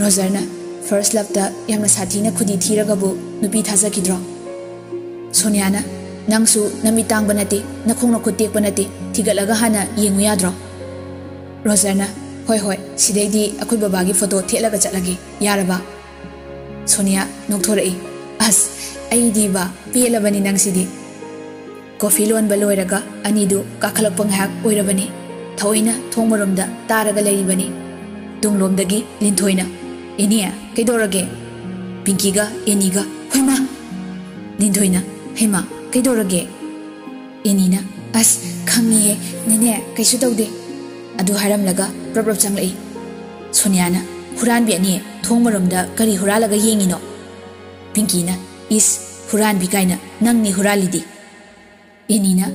ꯔꯣꯖꯔꯅ, "ꯐꯥꯔꯁ ꯂꯞꯇ ꯌꯥꯝꯅ ꯁꯥꯊꯤꯅ ꯈꯨꯗꯤ ꯊꯤꯔꯒꯕꯨ ꯅꯨꯄꯤ ꯊꯥꯖꯈꯤꯗ꯭ꯔꯣ?" ꯁꯣꯅꯤꯌꯥꯅ, "ꯅꯪꯁꯨ ꯅꯃꯤꯠ ꯇꯥꯡꯕ ꯅꯠꯇꯦ, ꯅꯈꯣꯡ ꯅꯈꯨꯠ ꯇꯦꯛꯄ ꯅꯠꯇꯦ, ꯊꯤꯒꯠꯂꯒ ꯍꯥꯟꯅ ꯌꯦꯡꯉꯨ ꯌꯥꯗ꯭ꯔꯣ?" ꯔꯣꯖꯔꯅ, "ꯍꯣꯏ, ꯍꯣꯏ, ꯁꯤꯗꯩꯗꯤ ꯑꯩꯈꯣꯏ ꯕꯕꯥꯒꯤ ꯐꯣꯇꯣ ꯊꯦꯠꯂꯒ ꯆꯠꯂꯒꯦ, ꯌꯥꯔꯕ?" ꯁꯣꯅꯤꯌꯥ ꯅꯣꯛꯊꯣꯔꯛꯏ꯫ "ꯑꯁ, ꯑꯩꯗꯤꯕ ꯄꯦꯜꯂꯕꯅꯤ ꯅꯪꯁꯤꯗꯤ꯫" ꯀꯣꯐꯤ ꯂꯣꯟꯕ ꯂꯣꯏꯔꯒ ꯑꯅꯤꯗꯨ ꯀꯥꯈꯠꯂꯛꯄ ꯉꯥꯏꯍꯥꯛ ꯑꯣꯏꯔꯕꯅꯤ꯫ ꯊꯑꯣꯏꯅ ꯊꯣꯡ ꯃꯔꯣꯝꯗ ꯇꯥꯔꯒ ꯂꯩꯔꯤꯕꯅꯤ꯫ ꯇꯨꯡꯂꯣꯝꯗꯒꯤ ꯂꯤꯟꯊꯣꯏꯅ, "ꯑꯦꯅꯤ, ꯀꯩꯗꯧꯔꯒꯦ?" ꯄꯤꯡꯀꯤꯒ ꯑꯦꯅꯤꯒ, "ꯍꯣꯏꯃꯥ!" ꯂꯤꯟꯊꯣꯏꯅ, "ꯍꯩꯃꯥ, ꯀꯩꯗꯧꯔꯒꯦ?" ꯑꯦꯅꯤꯅ, "ꯑꯁ, ꯈꯪꯉꯤꯍꯦ, ꯅꯦꯅꯦ, ꯀꯩꯁꯨ ꯇꯧꯗꯦ꯫" ꯑꯗꯨ ꯍꯥꯏꯔꯝꯂꯒ ꯄ꯭ꯔꯞ ꯄ꯭ꯔꯞ ꯆꯪꯂꯛꯏ꯫ ꯁꯣꯅꯤꯌꯥꯅ, "ꯍꯨꯔꯥꯟꯕꯤ ꯑꯅꯤ, ꯊꯣꯡ ꯃꯔꯣꯝꯗ ꯀꯔꯤ ꯍꯨꯔꯥꯜꯂꯒ ꯌꯦꯡꯉꯤꯅꯣ?" ꯄꯤꯡꯀꯤꯅ, "ꯏꯁ, ꯍꯨꯔꯥꯟꯕꯤ ꯀꯥꯏꯅ, ꯅꯪꯅꯤ ꯍꯨꯔꯥꯜꯂꯤꯗꯤ꯫" ꯑꯦꯅꯤꯅ,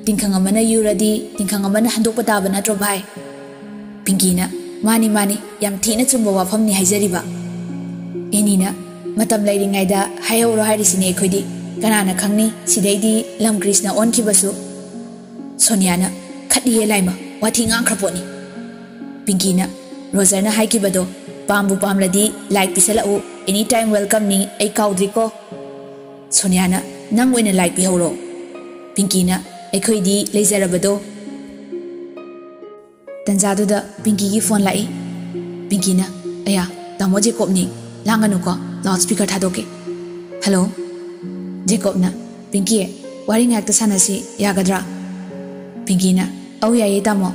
"ꯇꯤꯡꯈꯪ ꯑꯃꯅ ꯌꯨꯔꯗꯤ ꯇꯤꯡꯈꯪ ꯑꯃꯅ ꯍꯟꯗꯣꯛꯄ ꯇꯥꯕ ꯅꯠꯇ꯭ꯔꯣ ꯚꯥꯏ?" ꯄꯤꯡꯀꯤꯅ, "ꯃꯥꯅꯤ, ꯃꯥꯅꯤ, ꯌꯥꯝ ꯊꯤꯅ ꯆꯨꯝꯕ ꯋꯥꯐꯝꯅꯤ ꯍꯥꯏꯖꯔꯤꯕ꯫" ꯑꯦꯅꯤꯅ, ꯃꯇꯝ ꯂꯩꯔꯤꯉꯩꯗ ꯍꯥꯏꯍꯧꯔꯣ ꯍꯥꯏꯔꯤꯁꯤꯅꯦ ꯑꯩꯈꯣꯏꯗꯤ꯫ ꯀꯅꯥꯅ ꯈꯪꯅꯤ, ꯁꯤꯗꯩꯗꯤ ꯂꯝ ꯀ꯭ꯔꯤꯁꯅ ꯑꯣꯟꯈꯤꯕꯁꯨ꯫ ꯁꯣꯅꯤꯌꯥꯅ, "ꯈꯠꯂꯤꯍꯦ ꯂꯥꯏꯃ, ꯋꯥꯊꯤ ꯉꯥꯡꯈ꯭ꯔ ꯄꯣꯠꯅꯤ꯫" ꯄꯤꯡꯀꯤꯅ, "ꯔꯣꯖꯔꯅ ꯍꯥꯏꯈꯤꯕꯗꯣ, ꯄꯥꯝꯕꯨ ꯄꯥꯝꯂꯗꯤ ꯂꯥꯏꯛ ꯄꯤꯁꯜꯂꯛꯎ, ꯑꯦꯅꯤ ꯇꯥꯏꯝ ꯋꯦꯜꯀꯝꯅꯤ, ꯑꯩ ꯀꯥꯎꯗ꯭ꯔꯤꯀꯣ꯫" ꯁꯣꯅꯤꯌꯥꯅ, "ꯅꯪ ꯑꯣꯏꯅ ꯂꯥꯏꯛ ꯄꯤꯍꯧꯔꯣ꯫" ꯄꯤꯡꯀꯤꯅ, "ꯑꯩꯈꯣꯏꯗꯤ ꯂꯩꯖꯔꯕꯗꯣ꯫" ꯇꯟꯖꯥꯗꯨꯗ ꯄꯤꯡꯀꯤꯒꯤ ꯐꯣꯟ ꯂꯥꯛꯏ꯫ ꯄꯤꯡꯀꯤꯅ, "ꯑꯌꯥ, ꯇꯥꯃꯣ ꯖꯦꯀꯣꯕꯅꯤ, ꯂꯥꯡꯒꯅꯨꯀꯣ, ꯂꯥꯎꯠ ꯁ꯭ꯄꯤꯀꯔ ꯊꯥꯗꯣꯛꯀꯦ꯫" "ꯍꯜꯂꯣ꯫" ꯖꯦꯀꯣꯕꯅ, "ꯄꯤꯡꯀꯤ, ꯋꯥꯔꯤ ꯉꯥꯏꯍꯥꯛꯇ ꯁꯥꯟꯅꯁꯤ, ꯌꯥꯒꯗ꯭ꯔꯥ?" ꯄꯤꯡꯀꯤꯅ, "ꯑꯧ, ꯌꯥꯏꯌꯦ ꯇꯥꯃꯣ꯫"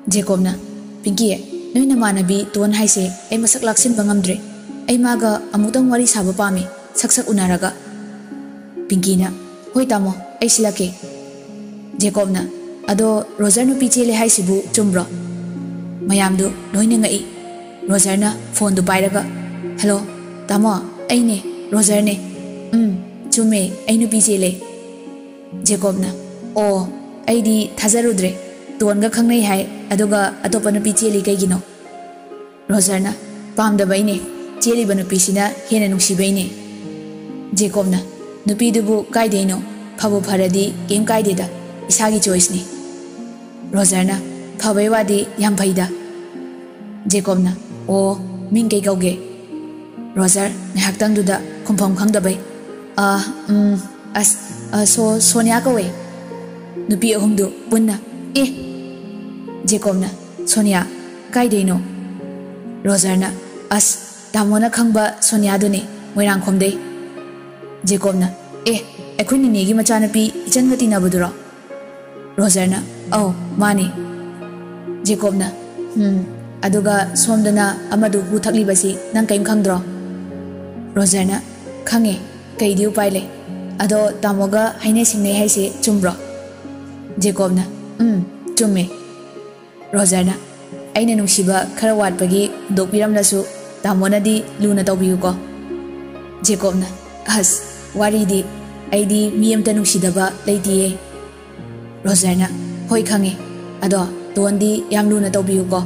ꯖꯦꯀꯣꯕꯅ, "ꯄꯤꯡꯀꯤ, ꯅꯣꯏ ꯅꯃꯥꯟꯅꯕꯤ ꯇꯣꯟ ꯍꯥꯏꯁꯦ ꯑꯩ ꯃꯁꯛ ꯂꯥꯛꯁꯤꯟꯕ ꯉꯝꯗ꯭ꯔꯦ꯫ ꯑꯩ ꯃꯥꯒ ꯑꯃꯨꯛꯇꯪ ꯋꯥꯔꯤ ꯁꯥꯕ ꯄꯥꯝꯃꯤ, ꯁꯛ ꯁꯛ ꯎꯅꯔꯒ꯫" ꯄꯤꯡꯀꯤꯅ, "ꯍꯣꯏ ꯇꯥꯃꯣ, ꯑꯩ ꯁꯤꯜꯂꯛꯀꯦ꯫" ꯖꯦꯀꯣꯕꯅ, "ꯑꯗꯣ ꯔꯣꯖꯔ ꯅꯨꯄꯤ ꯆꯦꯜꯂꯦ ꯍꯥꯏꯁꯤꯕꯨ ꯆꯨꯝꯕ꯭ꯔꯣ?" ꯃꯌꯥꯝꯗꯨ ꯂꯣꯏꯅ ꯉꯛꯏ꯫ ꯔꯣꯖꯔꯅ ꯐꯣꯟꯗꯨ ꯄꯥꯏꯔꯒ, "ꯍꯜꯂꯣ, ꯇꯥꯃꯣ, ꯑꯩꯅꯦ, ꯔꯣꯖꯔꯅꯦ꯫ ꯎꯝ, ꯆꯨꯝꯃꯦ, ꯑꯩ ꯅꯨꯄꯤ ꯆꯦꯜꯂꯦ꯫" ꯖꯦꯀꯣꯕꯅ, "ꯑꯣ, ꯑꯩꯗꯤ ꯊꯥꯖꯔꯨꯗ꯭ꯔꯦ꯫ ꯇꯣꯟꯒ ꯈꯪꯅꯩ ꯍꯥꯏ, ꯑꯗꯨꯒ ꯑꯇꯣꯞꯄ ꯅꯨꯄꯤ ꯆꯦꯜꯂꯤ ꯀꯩꯒꯤꯅꯣ?" ꯔꯣꯖꯔꯅ, "ꯄꯥꯝꯗꯕꯩꯅꯦ, ꯆꯦꯜꯂꯤꯕ ꯅꯨꯄꯤꯁꯤꯅ ꯍꯦꯟꯅ ꯅꯨꯡꯁꯤꯕꯩꯅꯦ꯫" ꯖꯦꯀꯣꯕꯅ, "ꯅꯨꯄꯤꯗꯨꯕꯨ ꯀꯥꯏꯗꯩꯅꯣ? ꯐꯕꯨ ꯐꯔꯗꯤ ꯀꯩꯝ ꯀꯥꯏꯗꯦꯗ, ꯏꯁꯥꯒꯤ ꯆꯣꯏꯁꯅꯤ꯫" ꯔꯣꯖꯔꯅ, "ꯐꯕꯩ ꯋꯥꯗꯤ ꯌꯥꯝ ꯐꯩꯗ꯫" ꯖꯦꯀꯣꯕꯅ, "ꯑꯣ, ꯃꯤꯡ ꯀꯩ ꯀꯧꯒꯦ?" ꯔꯣꯖꯔ ꯉꯥꯏꯍꯥꯛꯇꯪꯗꯨꯗ ꯈꯨꯝꯐꯝ ꯈꯪꯗꯕꯩ, "ꯑ, ꯎꯝ, ꯑꯁ, ꯑ, ꯁꯣ-, ꯁꯣꯅꯤꯌꯥ ꯀꯧꯋꯦ꯫" ꯅꯨꯄꯤ ꯑꯍꯨꯝꯗꯨ ꯄꯨꯟꯅ, "ꯑꯦ!" ꯖꯦꯀꯣꯕꯅ, "ꯁꯣꯅꯤꯌꯥ? ꯀꯥꯏꯗꯩꯅꯣ?" ꯔꯣꯖꯔꯅ, "ꯑꯁ, ꯇꯥꯃꯣꯅ ꯈꯪꯕ ꯁꯣꯅꯤꯌꯥꯗꯨꯅꯦ, ꯃꯣꯏꯔꯥꯡꯈꯣꯝꯗꯩ꯫" ꯖꯦꯀꯣꯕꯅ, "ꯑꯦ, ꯑꯩꯈꯣꯏ ꯅꯤꯅꯦꯒꯤ ꯃꯆꯥꯅꯨꯄꯤ ꯏꯆꯟꯒ ꯇꯤꯟꯅꯕꯗꯨꯔꯣ?" ꯔꯣꯖꯔꯅ, "ꯑꯧ, ꯃꯥꯅꯦ꯫" ꯖꯦꯀꯣꯕꯅ, "ꯎꯝ, ꯑꯗꯨꯒ ꯁꯣꯝꯗꯅ ꯑꯃꯗꯨ ꯍꯨ ꯊꯛꯂꯤꯕꯁꯤ ꯅꯪ ꯀꯔꯤꯝ ꯈꯪꯗ꯭ꯔꯣ?" ꯔꯣꯖꯔꯅ, "ꯈꯪꯉꯦ, ꯀꯩꯗꯤ ꯎꯄꯥꯏ ꯂꯩ? ꯑꯗꯣ ꯇꯥꯃꯣꯒ ꯍꯥꯏꯅꯩ ꯁꯤꯡꯅꯩ ꯍꯥꯏꯁꯦ ꯆꯨꯝꯕ꯭ꯔꯣ?" ꯖꯦꯀꯣꯕꯅ, "ꯎꯝ, ꯆꯨꯝꯃꯦ꯫" ꯔꯣꯖꯔꯅ, "ꯑꯩꯅ ꯅꯨꯡꯁꯤꯕ ꯈꯔ ꯋꯥꯠꯄꯒꯤ ꯍꯨꯟꯗꯣꯛꯄꯤꯔꯝꯂꯁꯨ ꯇꯥꯃꯣꯅꯗꯤ ꯂꯨꯅ ꯇꯧꯕꯤꯌꯨꯀꯣ꯫" ꯖꯦꯀꯣꯕꯅ, "ꯑꯁ, ꯋꯥꯔꯤꯗꯤ, ꯑꯩꯗꯤ ꯃꯤ ꯑꯝꯇ ꯅꯨꯡꯁꯤꯗꯕ ꯂꯩꯇꯤꯌꯦ꯫" ꯔꯣꯖꯔꯅ, "ꯍꯣꯏ, ꯈꯪꯉꯦ꯫ ꯑꯗꯣ ꯇꯣꯟꯗꯤ ꯌꯥꯝ ꯂꯨꯅ ꯇꯧꯕꯤꯌꯨꯀꯣ꯫"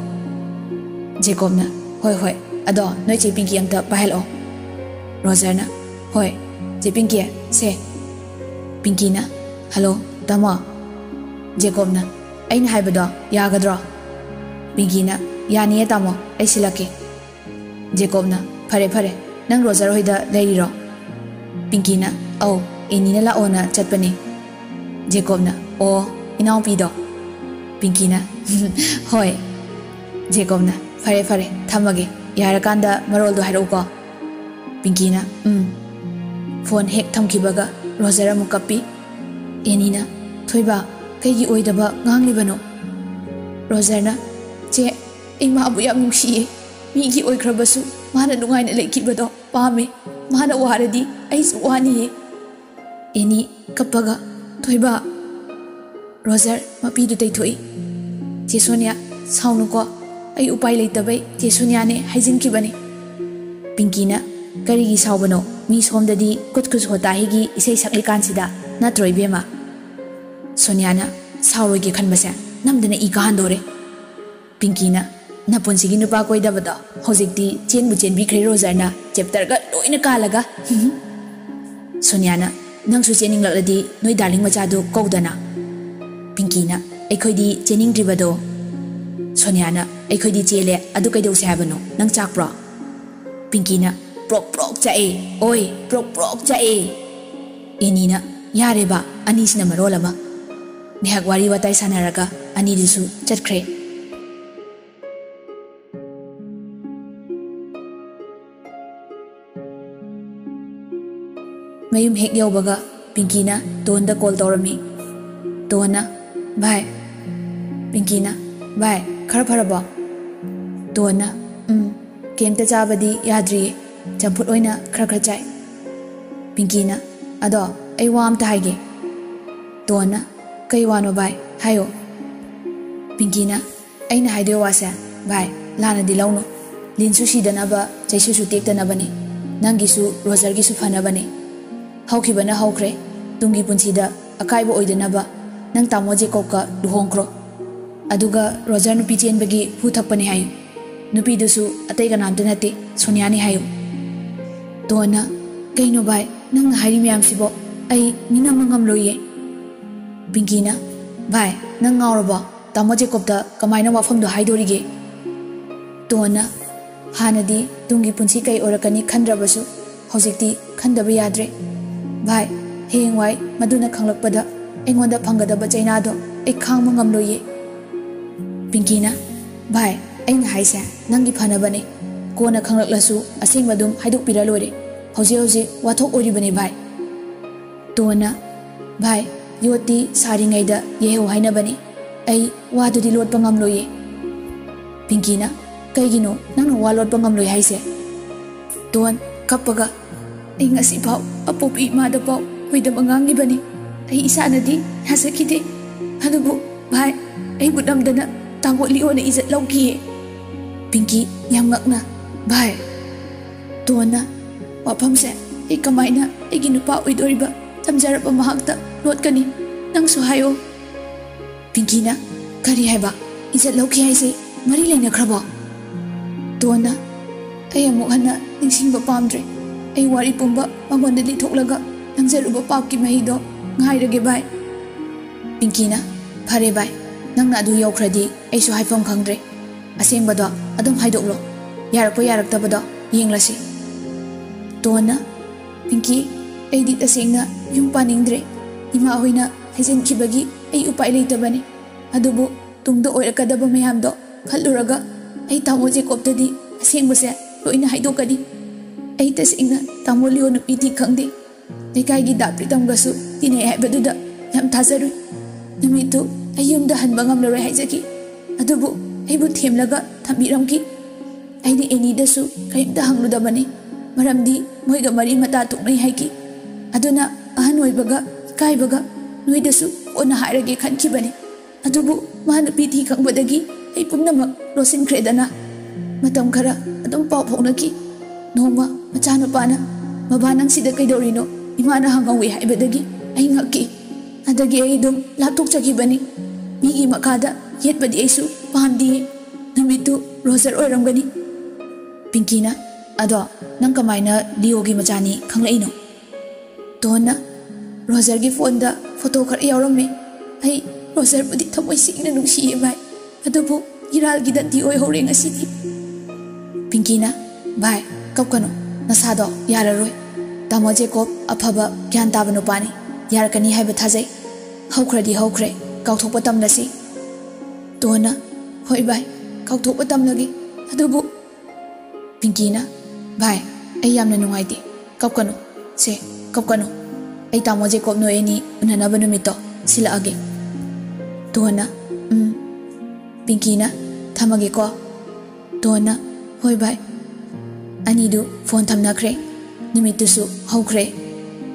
ꯖꯦꯀꯣꯕꯅ, "ꯍꯣꯏ, ꯍꯣꯏ꯫ ꯑꯗꯣ ꯅꯣꯏ ꯆꯦ ꯄꯤꯡꯀꯤ ꯑꯝꯇ ꯄꯥꯏꯍꯜꯂꯛꯑꯣ꯫" ꯔꯣꯖꯔꯅ, "ꯍꯣꯏ, ꯆꯦ ꯄꯤꯡꯀꯤ, ꯁꯦ꯫" ꯄꯤꯡꯀꯤꯅ, "ꯍꯜꯂꯣ, ꯇꯥꯃꯣ꯫" ꯖꯦꯀꯣꯕꯅ, "ꯑꯩꯅ ꯍꯥꯏꯕꯗꯣ ꯌꯥꯒꯗ꯭ꯔꯣ?" ꯄꯤꯡꯀꯤꯅ, "ꯌꯥꯅꯤꯌꯦ ꯇꯥꯃꯣ, ꯑꯩ ꯁꯤꯜꯂꯛꯀꯦ꯫" ꯖꯦꯀꯣꯕꯅ, "ꯐꯔꯦ, ꯐꯔꯦ, ꯅꯪ ꯔꯣꯖꯔ ꯍꯣꯏꯗ ꯂꯩꯔꯤꯔꯣ?" ꯄꯤꯡꯀꯤꯅ, "ꯑꯧ, ꯑꯦꯅꯤꯅ ꯂꯥꯛꯑꯣꯅ ꯆꯠꯄꯅꯦ꯫" ꯖꯦꯀꯣꯕꯅ, "ꯑꯣ, ꯏꯅꯥꯎꯄꯤꯗꯣ?" ꯄꯤꯡꯀꯤꯅ, "ꯍꯣꯏ꯫" ꯖꯦꯀꯣꯕꯅ, "ꯐꯔꯦ, ꯐꯔꯦ, ꯊꯝꯃꯒꯦ꯫ ꯌꯥꯔꯀꯥꯟꯗ ꯃꯔꯣꯜꯗꯣ ꯍꯥꯏꯔꯛꯎꯀꯣ꯫" ꯄꯤꯡꯀꯤꯅ, "ꯎꯝ꯫" ꯐꯣꯟ ꯍꯦꯛ ꯊꯝꯈꯤꯕꯒ ꯔꯣꯖꯔ ꯑꯃꯨꯛ ꯀꯞꯄꯤ꯫ ꯑꯦꯅꯤꯅ, "ꯊꯣꯏꯕ, ꯀꯩꯒꯤ ꯑꯣꯏꯗꯕ ꯉꯥꯡꯂꯤꯕꯅꯣ?" ꯔꯣꯖꯔꯅ, "ꯆꯦ, ꯑꯩ ꯃꯥꯕꯨ ꯌꯥꯝ ꯅꯨꯡꯁꯤꯌꯦ꯫ ꯃꯤꯒꯤ ꯑꯣꯏꯈ꯭ꯔꯕꯁꯨ ꯃꯥꯅ ꯅꯨꯡꯉꯥꯏꯅ ꯂꯩꯈꯤꯕꯗꯣ ꯄꯥꯝꯃꯦ꯫ ꯃꯥꯅ ꯋꯥꯔꯗꯤ ꯑꯩꯁꯨ ꯋꯥꯅꯤꯌꯦ꯫" ꯑꯦꯅꯤ ꯀꯞꯄꯒ, "ꯊꯣꯏꯕ꯫" ꯔꯣꯖꯔ ꯃꯄꯤꯗꯨ ꯇꯩꯊꯣꯛꯏ꯫ "ꯆꯦ ꯁꯣꯅꯤꯌꯥ, ꯁꯥꯎꯅꯨꯀꯣ꯫ ꯑꯩ ꯎꯄꯥꯏ ꯂꯩꯇꯕꯩ ꯆꯦ ꯁꯣꯅꯤꯌꯥꯅꯦ ꯍꯥꯏꯖꯤꯟꯈꯤꯕꯅꯤ꯫" ꯄꯤꯡꯀꯤꯅ, "ꯀꯔꯤꯒꯤ ꯁꯥꯎꯕꯅꯣ? ꯃꯤ ꯁꯣꯝꯗꯗꯤ ꯀꯨꯠ ꯀꯨꯠ ꯍꯣꯇꯥ ꯍꯦꯒꯤ ꯏꯁꯩ ꯁꯛꯂꯤꯀꯥꯟꯁꯤꯗ, ꯅꯠꯇ꯭ꯔꯣ ꯏꯕꯦꯝꯃ?" ꯁꯣꯅꯤꯌꯥꯅ, "ꯁꯥꯎꯔꯣꯏꯒꯦ ꯈꯟꯕꯁꯦ ꯅꯝꯗꯅ ꯏ ꯀꯥꯍꯟꯗꯣꯔꯦ꯫" ꯄꯤꯡꯀꯤꯅ, "ꯅꯄꯨꯟꯁꯤꯒꯤ ꯅꯨꯄꯥ ꯀꯣꯏꯗꯕꯗꯣ ꯍꯧꯖꯤꯛꯇꯤ ꯆꯦꯟꯕꯨ ꯆꯦꯟꯕꯤꯈ꯭ꯔꯦ ꯔꯣꯖꯔꯅ, ꯆꯦꯞꯇꯔꯒ ꯂꯣꯏꯅ ꯀꯥꯜꯂꯒ꯫" ꯁꯣꯅꯤꯌꯥꯅ, "ꯅꯪꯁꯨ ꯆꯦꯟꯅꯤꯡꯂꯛꯂꯗꯤ ꯅꯣꯏ ꯗꯥꯔꯂꯤꯡ ꯃꯆꯥꯗꯨ ꯀꯧꯗꯅ꯫" ꯄꯤꯡꯀꯤꯅ, "ꯑꯩꯈꯣꯏꯗꯤ ꯆꯦꯟꯅꯤꯡꯗ꯭ꯔꯤꯕꯗꯣ꯫" ꯁꯣꯅꯤꯌꯥꯅ, "ꯑꯩꯈꯣꯏꯗꯤ ꯆꯦꯜꯂꯦ, ꯑꯗꯨ ꯀꯩꯗꯧꯁꯦ ꯍꯥꯏꯕꯅꯣ? ꯅꯪ ꯆꯥꯛꯄ꯭ꯔꯣ?" ꯄꯤꯡꯀꯤꯅ, "ꯄ꯭ꯔꯣꯛ ꯄ꯭ꯔꯣꯛ ꯆꯥꯛꯑꯦ, ꯑꯣꯏ, ꯄ꯭ꯔꯣꯛ ꯄ꯭ꯔꯣꯛ ꯆꯥꯛꯑꯦ꯫" ꯑꯦꯅꯤꯅ, "ꯌꯥꯔꯦꯕ, ꯑꯅꯤꯁꯤꯅ ꯃꯔꯣꯜ ꯑꯃ꯫" ꯉꯥꯏꯍꯥꯛ ꯋꯥꯔꯤ ꯋꯥꯇꯥꯏ ꯁꯥꯟꯅꯔꯒ ꯑꯅꯤꯗꯨꯁꯨ ꯆꯠꯈ꯭ꯔꯦ꯫ ꯃꯌꯨꯝ ꯍꯦꯛ ꯌꯧꯕꯒ ꯄꯤꯡꯀꯤꯅ ꯇꯣꯟꯗ ꯀꯣꯜ ꯇꯧꯔꯝꯃꯤ꯫ ꯇꯣꯟꯅ, "ꯚꯥꯏ꯫" ꯄꯤꯡꯀꯤꯅ, "ꯚꯥꯏ, ꯈꯔ ꯐꯔꯕꯣ?" ꯇꯣꯟꯅ, "ꯎꯝ, ꯀꯩꯝꯇ ꯆꯥꯕꯗꯤ ꯌꯥꯗ꯭ꯔꯤꯌꯦ, ꯆꯝꯐꯨꯠ ꯑꯣꯏꯅ ꯈꯔ ꯈꯔ ꯆꯥꯏ꯫" ꯄꯤꯡꯀꯤꯅ, "ꯑꯗꯣ ꯑꯩ ꯋꯥ ꯑꯝꯇ ꯍꯥꯏꯒꯦ꯫" ꯇꯣꯟꯅ, "ꯀꯩ ꯋꯥꯅꯣ ꯚꯥꯏ? ꯍꯥꯏꯌꯣ꯫" ꯄꯤꯡꯀꯤꯅ, "ꯑꯩꯅ ꯍꯥꯏꯗꯣꯏ ꯋꯥꯁꯦ, ꯚꯥꯏ, ꯂꯥꯟꯅꯗꯤ ꯂꯧꯅꯨ꯫ ꯂꯤꯟꯁꯨ ꯁꯤꯗꯅꯕ, ꯆꯩꯁꯨꯁꯨ ꯇꯦꯛꯇꯅꯕꯅꯤ꯫ ꯅꯪꯒꯤꯁꯨ ꯔꯣꯖꯔꯒꯤꯁꯨ ꯐꯅꯕꯅꯤ꯫ ꯍꯧꯈꯤꯕꯅ ꯍꯧꯈ꯭ꯔꯦ꯫ ꯇꯨꯡꯒꯤ ꯄꯨꯟꯁꯤꯗ ꯑꯀꯥꯏꯕ ꯑꯣꯏꯗꯅꯕ ꯅꯪ ꯇꯥꯃꯣ ꯖꯦꯀꯣꯕꯀ ꯂꯨꯍꯣꯡꯈ꯭ꯔꯣ꯫ ꯑꯗꯨꯒ ꯔꯣꯖꯔ ꯅꯨꯄꯤ ꯆꯦꯟꯕꯒꯤ ꯍꯨ ꯊꯛꯄꯅꯤ ꯍꯥꯏꯌꯨ꯫ ꯅꯨꯄꯤꯗꯨꯁꯨ ꯑꯇꯩ ꯀꯅꯥꯝꯇ ꯅꯠꯇꯦ, ꯁꯣꯅꯤꯌꯥꯅꯤ ꯍꯥꯏꯌꯨ꯫" ꯇꯣꯟꯅ, "ꯀꯩꯅꯣ ꯚꯥꯏ, ꯅꯪꯅ ꯍꯥꯏꯔꯤ ꯃꯌꯥꯝꯁꯤꯕꯣ? ꯑꯩ ꯃꯤꯅꯝꯕ ꯉꯝꯂꯣꯏꯌꯦ꯫" ꯄꯤꯡꯀꯤꯅ, "ꯚꯥꯏ, ꯅꯪ ꯉꯥꯎꯔꯕꯣ? ꯇꯥꯃꯣ ꯖꯦꯀꯣꯕꯇ ꯀꯃꯥꯏꯅ ꯋꯥꯐꯝꯗꯣ ꯍꯥꯏꯗꯣꯔꯤꯒꯦ?" ꯇꯣꯟꯅ, "ꯍꯥꯟꯅꯗꯤ ꯇꯨꯡꯒꯤ ꯄꯨꯟꯁꯤ ꯀꯩ ꯑꯣꯏꯔꯛꯀꯅꯤ ꯈꯟꯗ꯭ꯔꯕꯁꯨ ꯍꯧꯖꯤꯛꯇꯤ ꯈꯟꯗꯕ ꯌꯥꯗ꯭ꯔꯦ꯫ ꯚꯥꯏ, ꯍꯌꯦꯡꯋꯥꯏ ꯃꯗꯨꯅ ꯈꯪꯂꯛꯄꯗ ꯑꯩꯉꯣꯟꯗ ꯐꯪꯒꯗꯕ ꯆꯩꯅꯥꯗꯣ ꯑꯩ ꯈꯥꯡꯕ ꯉꯝꯂꯣꯏꯌꯦ꯫" ꯄꯤꯡꯀꯤꯅ, "ꯚꯥꯏ, ꯑꯩꯅ ꯍꯥꯏꯁꯦ ꯅꯪꯒꯤ ꯐꯅꯕꯅꯦ꯫ ꯀꯣꯟꯅ ꯈꯪꯂꯛꯂꯁꯨ ꯑꯁꯦꯡꯕ ꯑꯗꯨꯝ ꯍꯥꯏꯗꯣꯛꯄꯤꯔ ꯂꯣꯏꯔꯦ꯫ ꯍꯧꯖꯤꯛ ꯍꯧꯖꯤꯛ ꯋꯥꯊꯣꯛ ꯑꯣꯏꯔꯤꯕꯅꯦ ꯚꯥꯏ꯫" ꯇꯣꯟꯅ, "ꯚꯥꯏ, ꯌꯣꯠꯇꯤ ꯁꯥꯔꯤꯉꯩꯗ ꯌꯩꯍꯧ ꯍꯥꯏꯅꯕꯅꯤ꯫ ꯑꯩ ꯋꯥꯗꯨꯗꯤ ꯂꯣꯠꯄ ꯉꯝꯂꯣꯏꯌꯦ꯫" ꯄꯤꯡꯀꯤꯅ, "ꯀꯩꯒꯤꯅꯣ ꯅꯪꯅ ꯋꯥ ꯂꯣꯠꯄ ꯉꯝꯂꯣꯏ ꯍꯥꯏꯁꯦ?" ꯇꯣꯟ, ꯀꯞꯄꯒ, "ꯑꯩ ꯉꯁꯤꯐꯥꯎ ꯑꯄꯣꯛꯄꯤ ꯏꯃꯥꯗꯐꯥꯎ ꯑꯣꯏꯗꯕ ꯉꯥꯡꯉꯤꯕꯅꯤ꯫ ꯑꯩ ꯏꯁꯥꯅꯗꯤ ꯌꯥꯖꯈꯤꯗꯦ꯫ ꯑꯗꯨꯕꯨ ꯚꯥꯏ, ꯑꯩꯕꯨ ꯅꯝꯗꯅ ꯇꯥꯃꯣ ꯂꯤꯑꯣꯅ ꯏꯖꯠ ꯂꯧꯈꯤꯌꯦ꯫" ꯄꯤꯡꯀꯤ, ꯌꯥꯝ ꯉꯛꯅ, "ꯚꯥꯏ꯫" ꯇꯣꯟꯅ, "ꯋꯥꯐꯝꯁꯦ ꯑꯩ ꯀꯃꯥꯏꯅ ꯑꯩꯒꯤ ꯅꯨꯄꯥ ꯑꯣꯏꯗꯣꯔꯤꯕ ꯇꯝꯖꯔꯕ ꯃꯍꯥꯛꯇ ꯂꯣꯠꯀꯅꯤ? ꯅꯪꯁꯨ ꯍꯥꯏꯌꯣ꯫" ꯄꯤꯡꯀꯤꯅ, "ꯀꯔꯤ ꯍꯥꯏꯕ? ꯏꯖꯠ ꯂꯧꯈꯤ ꯍꯥꯏꯁꯦ ꯃꯔꯤ ꯂꯩꯅꯈ꯭ꯔꯕꯣ?" ꯇꯣꯟꯅ, "ꯑꯩ ꯑꯃꯨꯛ ꯍꯟꯅ ꯅꯤꯡꯁꯤꯡꯕ ꯄꯥꯝꯗ꯭ꯔꯦ꯫ ꯑꯩ ꯋꯥꯔꯤ ꯄꯨꯝꯕ ꯃꯉꯣꯟꯗ ꯂꯤꯊꯣꯛꯂꯒ ꯅꯝꯖꯔꯨꯕ ꯄꯥꯞꯀꯤ ꯃꯍꯩꯗꯣ ꯉꯥꯏꯔꯒꯦ ꯚꯥꯏ꯫" ꯄꯤꯡꯀꯤꯅ, "ꯐꯔꯦ ꯚꯥꯏ, ꯅꯪꯅ ꯑꯗꯨ ꯌꯧꯈ꯭ꯔꯗꯤ ꯑꯩꯁꯨ ꯍꯥꯏꯐꯝ ꯈꯪꯗ꯭ꯔꯦ꯫ ꯑꯁꯦꯡꯕꯗꯣ ꯑꯗꯨꯝ ꯍꯥꯏꯗꯣꯛꯂꯣ꯫ ꯌꯥꯔꯛꯄ ꯌꯥꯔꯛꯇꯕꯗꯣ ꯌꯦꯡꯂꯁꯤ꯫" ꯇꯣꯟꯅ, "ꯄꯤꯡꯀꯤ, ꯑꯩꯗꯤ ꯇꯁꯦꯡꯅ ꯌꯨꯝ ꯄꯥꯅꯤꯡꯗ꯭ꯔꯦ꯫ ꯏꯃꯥ ꯍꯣꯏꯅ ꯍꯥꯏꯖꯤꯟꯈꯤꯕꯒꯤ ꯑꯩ ꯎꯄꯥꯏ ꯂꯩꯇꯕꯅꯤ꯫ ꯑꯗꯨꯕꯨ ꯇꯨꯡꯗ ꯑꯣꯏꯔꯛꯀꯗꯕ ꯃꯌꯥꯝꯗꯣ ꯈꯜꯂꯨꯔꯒ ꯑꯩ ꯇꯥꯃꯣ ꯖꯦꯀꯣꯕꯇꯗꯤ ꯑꯁꯦꯡꯕꯁꯦ ꯂꯣꯏꯅ ꯍꯥꯏꯗꯣꯛꯀꯅꯤ꯫ ꯑꯩ ꯇꯁꯦꯡꯅ ꯇꯥꯃꯣ ꯂꯤꯑꯣ ꯅꯨꯄꯤ ꯊꯤ ꯈꯪꯗꯦ꯫ ꯂꯩꯀꯥꯏꯒꯤ ꯗꯥ ꯄ꯭ꯔꯤꯇꯝꯒꯁꯨ ꯇꯤꯟꯅꯩ ꯍꯥꯏꯕꯗꯨꯗ ꯌꯥꯝ ꯊꯥꯖꯔꯨꯏ꯫ ꯅꯨꯃꯤꯠꯇꯨ ꯑꯩ ꯌꯨꯝꯗ ꯍꯟꯕ ꯉꯝꯂꯔꯣꯏ ꯍꯥꯏꯖꯈꯤ꯫ ꯑꯗꯨꯕꯨ ꯑꯩꯕꯨ ꯊꯦꯝꯂꯒ ꯊꯝꯕꯤꯔꯝꯈꯤ꯫ ꯑꯩꯅ ꯑꯦꯅꯤꯗꯁꯨ ꯀꯔꯤꯝꯇ ꯍꯪꯂꯨꯗꯕꯅꯤ, ꯃꯔꯝꯗꯤ ꯃꯣꯏꯒ ꯃꯔꯤ ꯃꯇꯥ ꯊꯣꯛꯅꯩ ꯍꯥꯏꯈꯤ꯫ ꯑꯗꯨꯅ ꯑꯍꯟ ꯑꯣꯏꯕꯒ ꯏꯀꯥꯏꯕꯒ ꯅꯣꯏꯗꯁꯨ ꯀꯣꯟꯅ ꯍꯥꯏꯔꯒꯦ ꯈꯟꯈꯤꯕꯅꯤ꯫ ꯑꯗꯨꯕꯨ ꯃꯥ ꯅꯨꯄꯤ ꯊꯤ ꯈꯪꯕꯗꯒꯤ ꯑꯩ ꯄꯨꯝꯅꯃꯛ ꯂꯣꯠꯁꯤꯟꯈ꯭ꯔꯦꯗꯅ꯫" ꯃꯇꯝ ꯈꯔ ꯑꯗꯨꯝ ꯄꯥꯎ ꯐꯥꯎꯅꯈꯤ꯫ ꯅꯣꯡꯃ ꯃꯆꯥꯅꯨꯄꯥꯅ, "ꯃꯕꯥ, ꯅꯪ ꯁꯤꯗ ꯀꯩꯗꯧꯔꯤꯅꯣ?" ꯏꯃꯥꯅ ꯍꯪꯍꯧꯋꯤ ꯍꯥꯏꯕꯗꯒꯤ ꯑꯩ ꯉꯛꯈꯤ꯫ ꯑꯗꯒꯤ ꯑꯩ ꯑꯗꯨꯝ ꯂꯥꯞꯊꯣꯛꯆꯈꯤꯕꯅꯤ꯫ ꯃꯤꯒꯤ ꯃꯈꯥꯗ ꯌꯦꯠꯄꯗꯤ ꯑꯩꯁꯨ ꯄꯥꯝꯗꯤꯌꯦ꯫ ꯅꯨꯃꯤꯠꯇꯨ ꯔꯣꯖꯔ ꯑꯣꯏꯔꯝꯒꯅꯤ꯫ ꯄꯤꯡꯀꯤꯅ, "ꯑꯗꯣ "ꯅꯪ ꯀꯃꯥꯏꯅ ꯂꯤꯑꯣꯒꯤ ꯃꯆꯥꯅꯤ ꯈꯪꯂꯛꯏꯅꯣ?" ꯇꯣꯟꯅ, "ꯔꯣꯖꯔꯒꯤ ꯐꯣꯟꯗ ꯐꯣꯇꯣ ꯈꯔ ꯌꯥꯎꯔꯝꯃꯦ꯫ ꯑꯩ ꯔꯣꯖꯔꯕꯨꯗꯤ ꯊꯃꯣꯏ ꯁꯦꯡꯅ ꯅꯨꯡꯁꯤꯌꯦ ꯚꯥꯏ, ꯑꯗꯨꯕꯨ ꯏꯔꯥꯜꯒꯤ ꯗꯟꯗꯤ ꯑꯣꯏꯍꯧꯔꯦ ꯉꯁꯤꯗꯤ꯫" ꯄꯤꯡꯀꯤꯅ, "ꯚꯥꯏ, ꯀꯞꯀꯅꯨ, ꯅꯁꯥꯗꯣ ꯌꯥꯔꯔꯣꯏ꯫ ꯇꯥꯃꯣ ꯖꯦꯀꯣꯕ ꯑꯐꯕ ꯒ꯭ꯌꯥꯟ ꯇꯥꯕ ꯅꯨꯄꯥꯅꯤ, ꯌꯥꯔꯛꯀꯅꯤ ꯍꯥꯏꯕ ꯊꯥꯖꯩ꯫ ꯍꯧꯈ꯭ꯔꯗꯤ ꯍꯧꯈ꯭ꯔꯦ, ꯀꯥꯎꯊꯣꯛꯄ ꯇꯝꯂꯁꯤ꯫" ꯇꯣꯟꯅ, "ꯍꯣꯏ ꯚꯥꯏ, ꯀꯥꯎꯊꯣꯛꯄ ꯇꯝꯂꯒꯦ, ꯑꯗꯨꯕꯨ..." ꯄꯤꯡꯀꯤꯅ, "ꯚꯥꯏ, ꯑꯩ ꯌꯥꯝꯅ ꯅꯨꯡꯉꯥꯏꯇꯦ, ꯀꯞꯀꯅꯨ, ꯁꯦ, ꯀꯞꯀꯅꯨ꯫ ꯑꯩ ꯇꯥꯃꯣ ꯖꯦꯀꯣꯕ ꯅꯣꯏ ꯑꯅꯤ ꯎꯅꯅꯕ ꯅꯨꯃꯤꯠꯇꯣ ꯁꯤꯜꯂꯛꯑꯒꯦ꯫" ꯇꯣꯟꯅ, "ꯎꯝ꯫" ꯄꯤꯡꯀꯤꯅ, "ꯊꯝꯃꯒꯦꯀꯣ꯫" ꯇꯣꯟꯅ, "ꯍꯣꯏ ꯚꯥꯏ꯫" ꯑꯅꯤꯗꯨ ꯐꯣꯟ ꯊꯝꯅꯈ꯭ꯔꯦ꯫ ꯅꯨꯃꯤꯠꯇꯨꯁꯨ ꯍꯧꯈ꯭ꯔꯦ꯫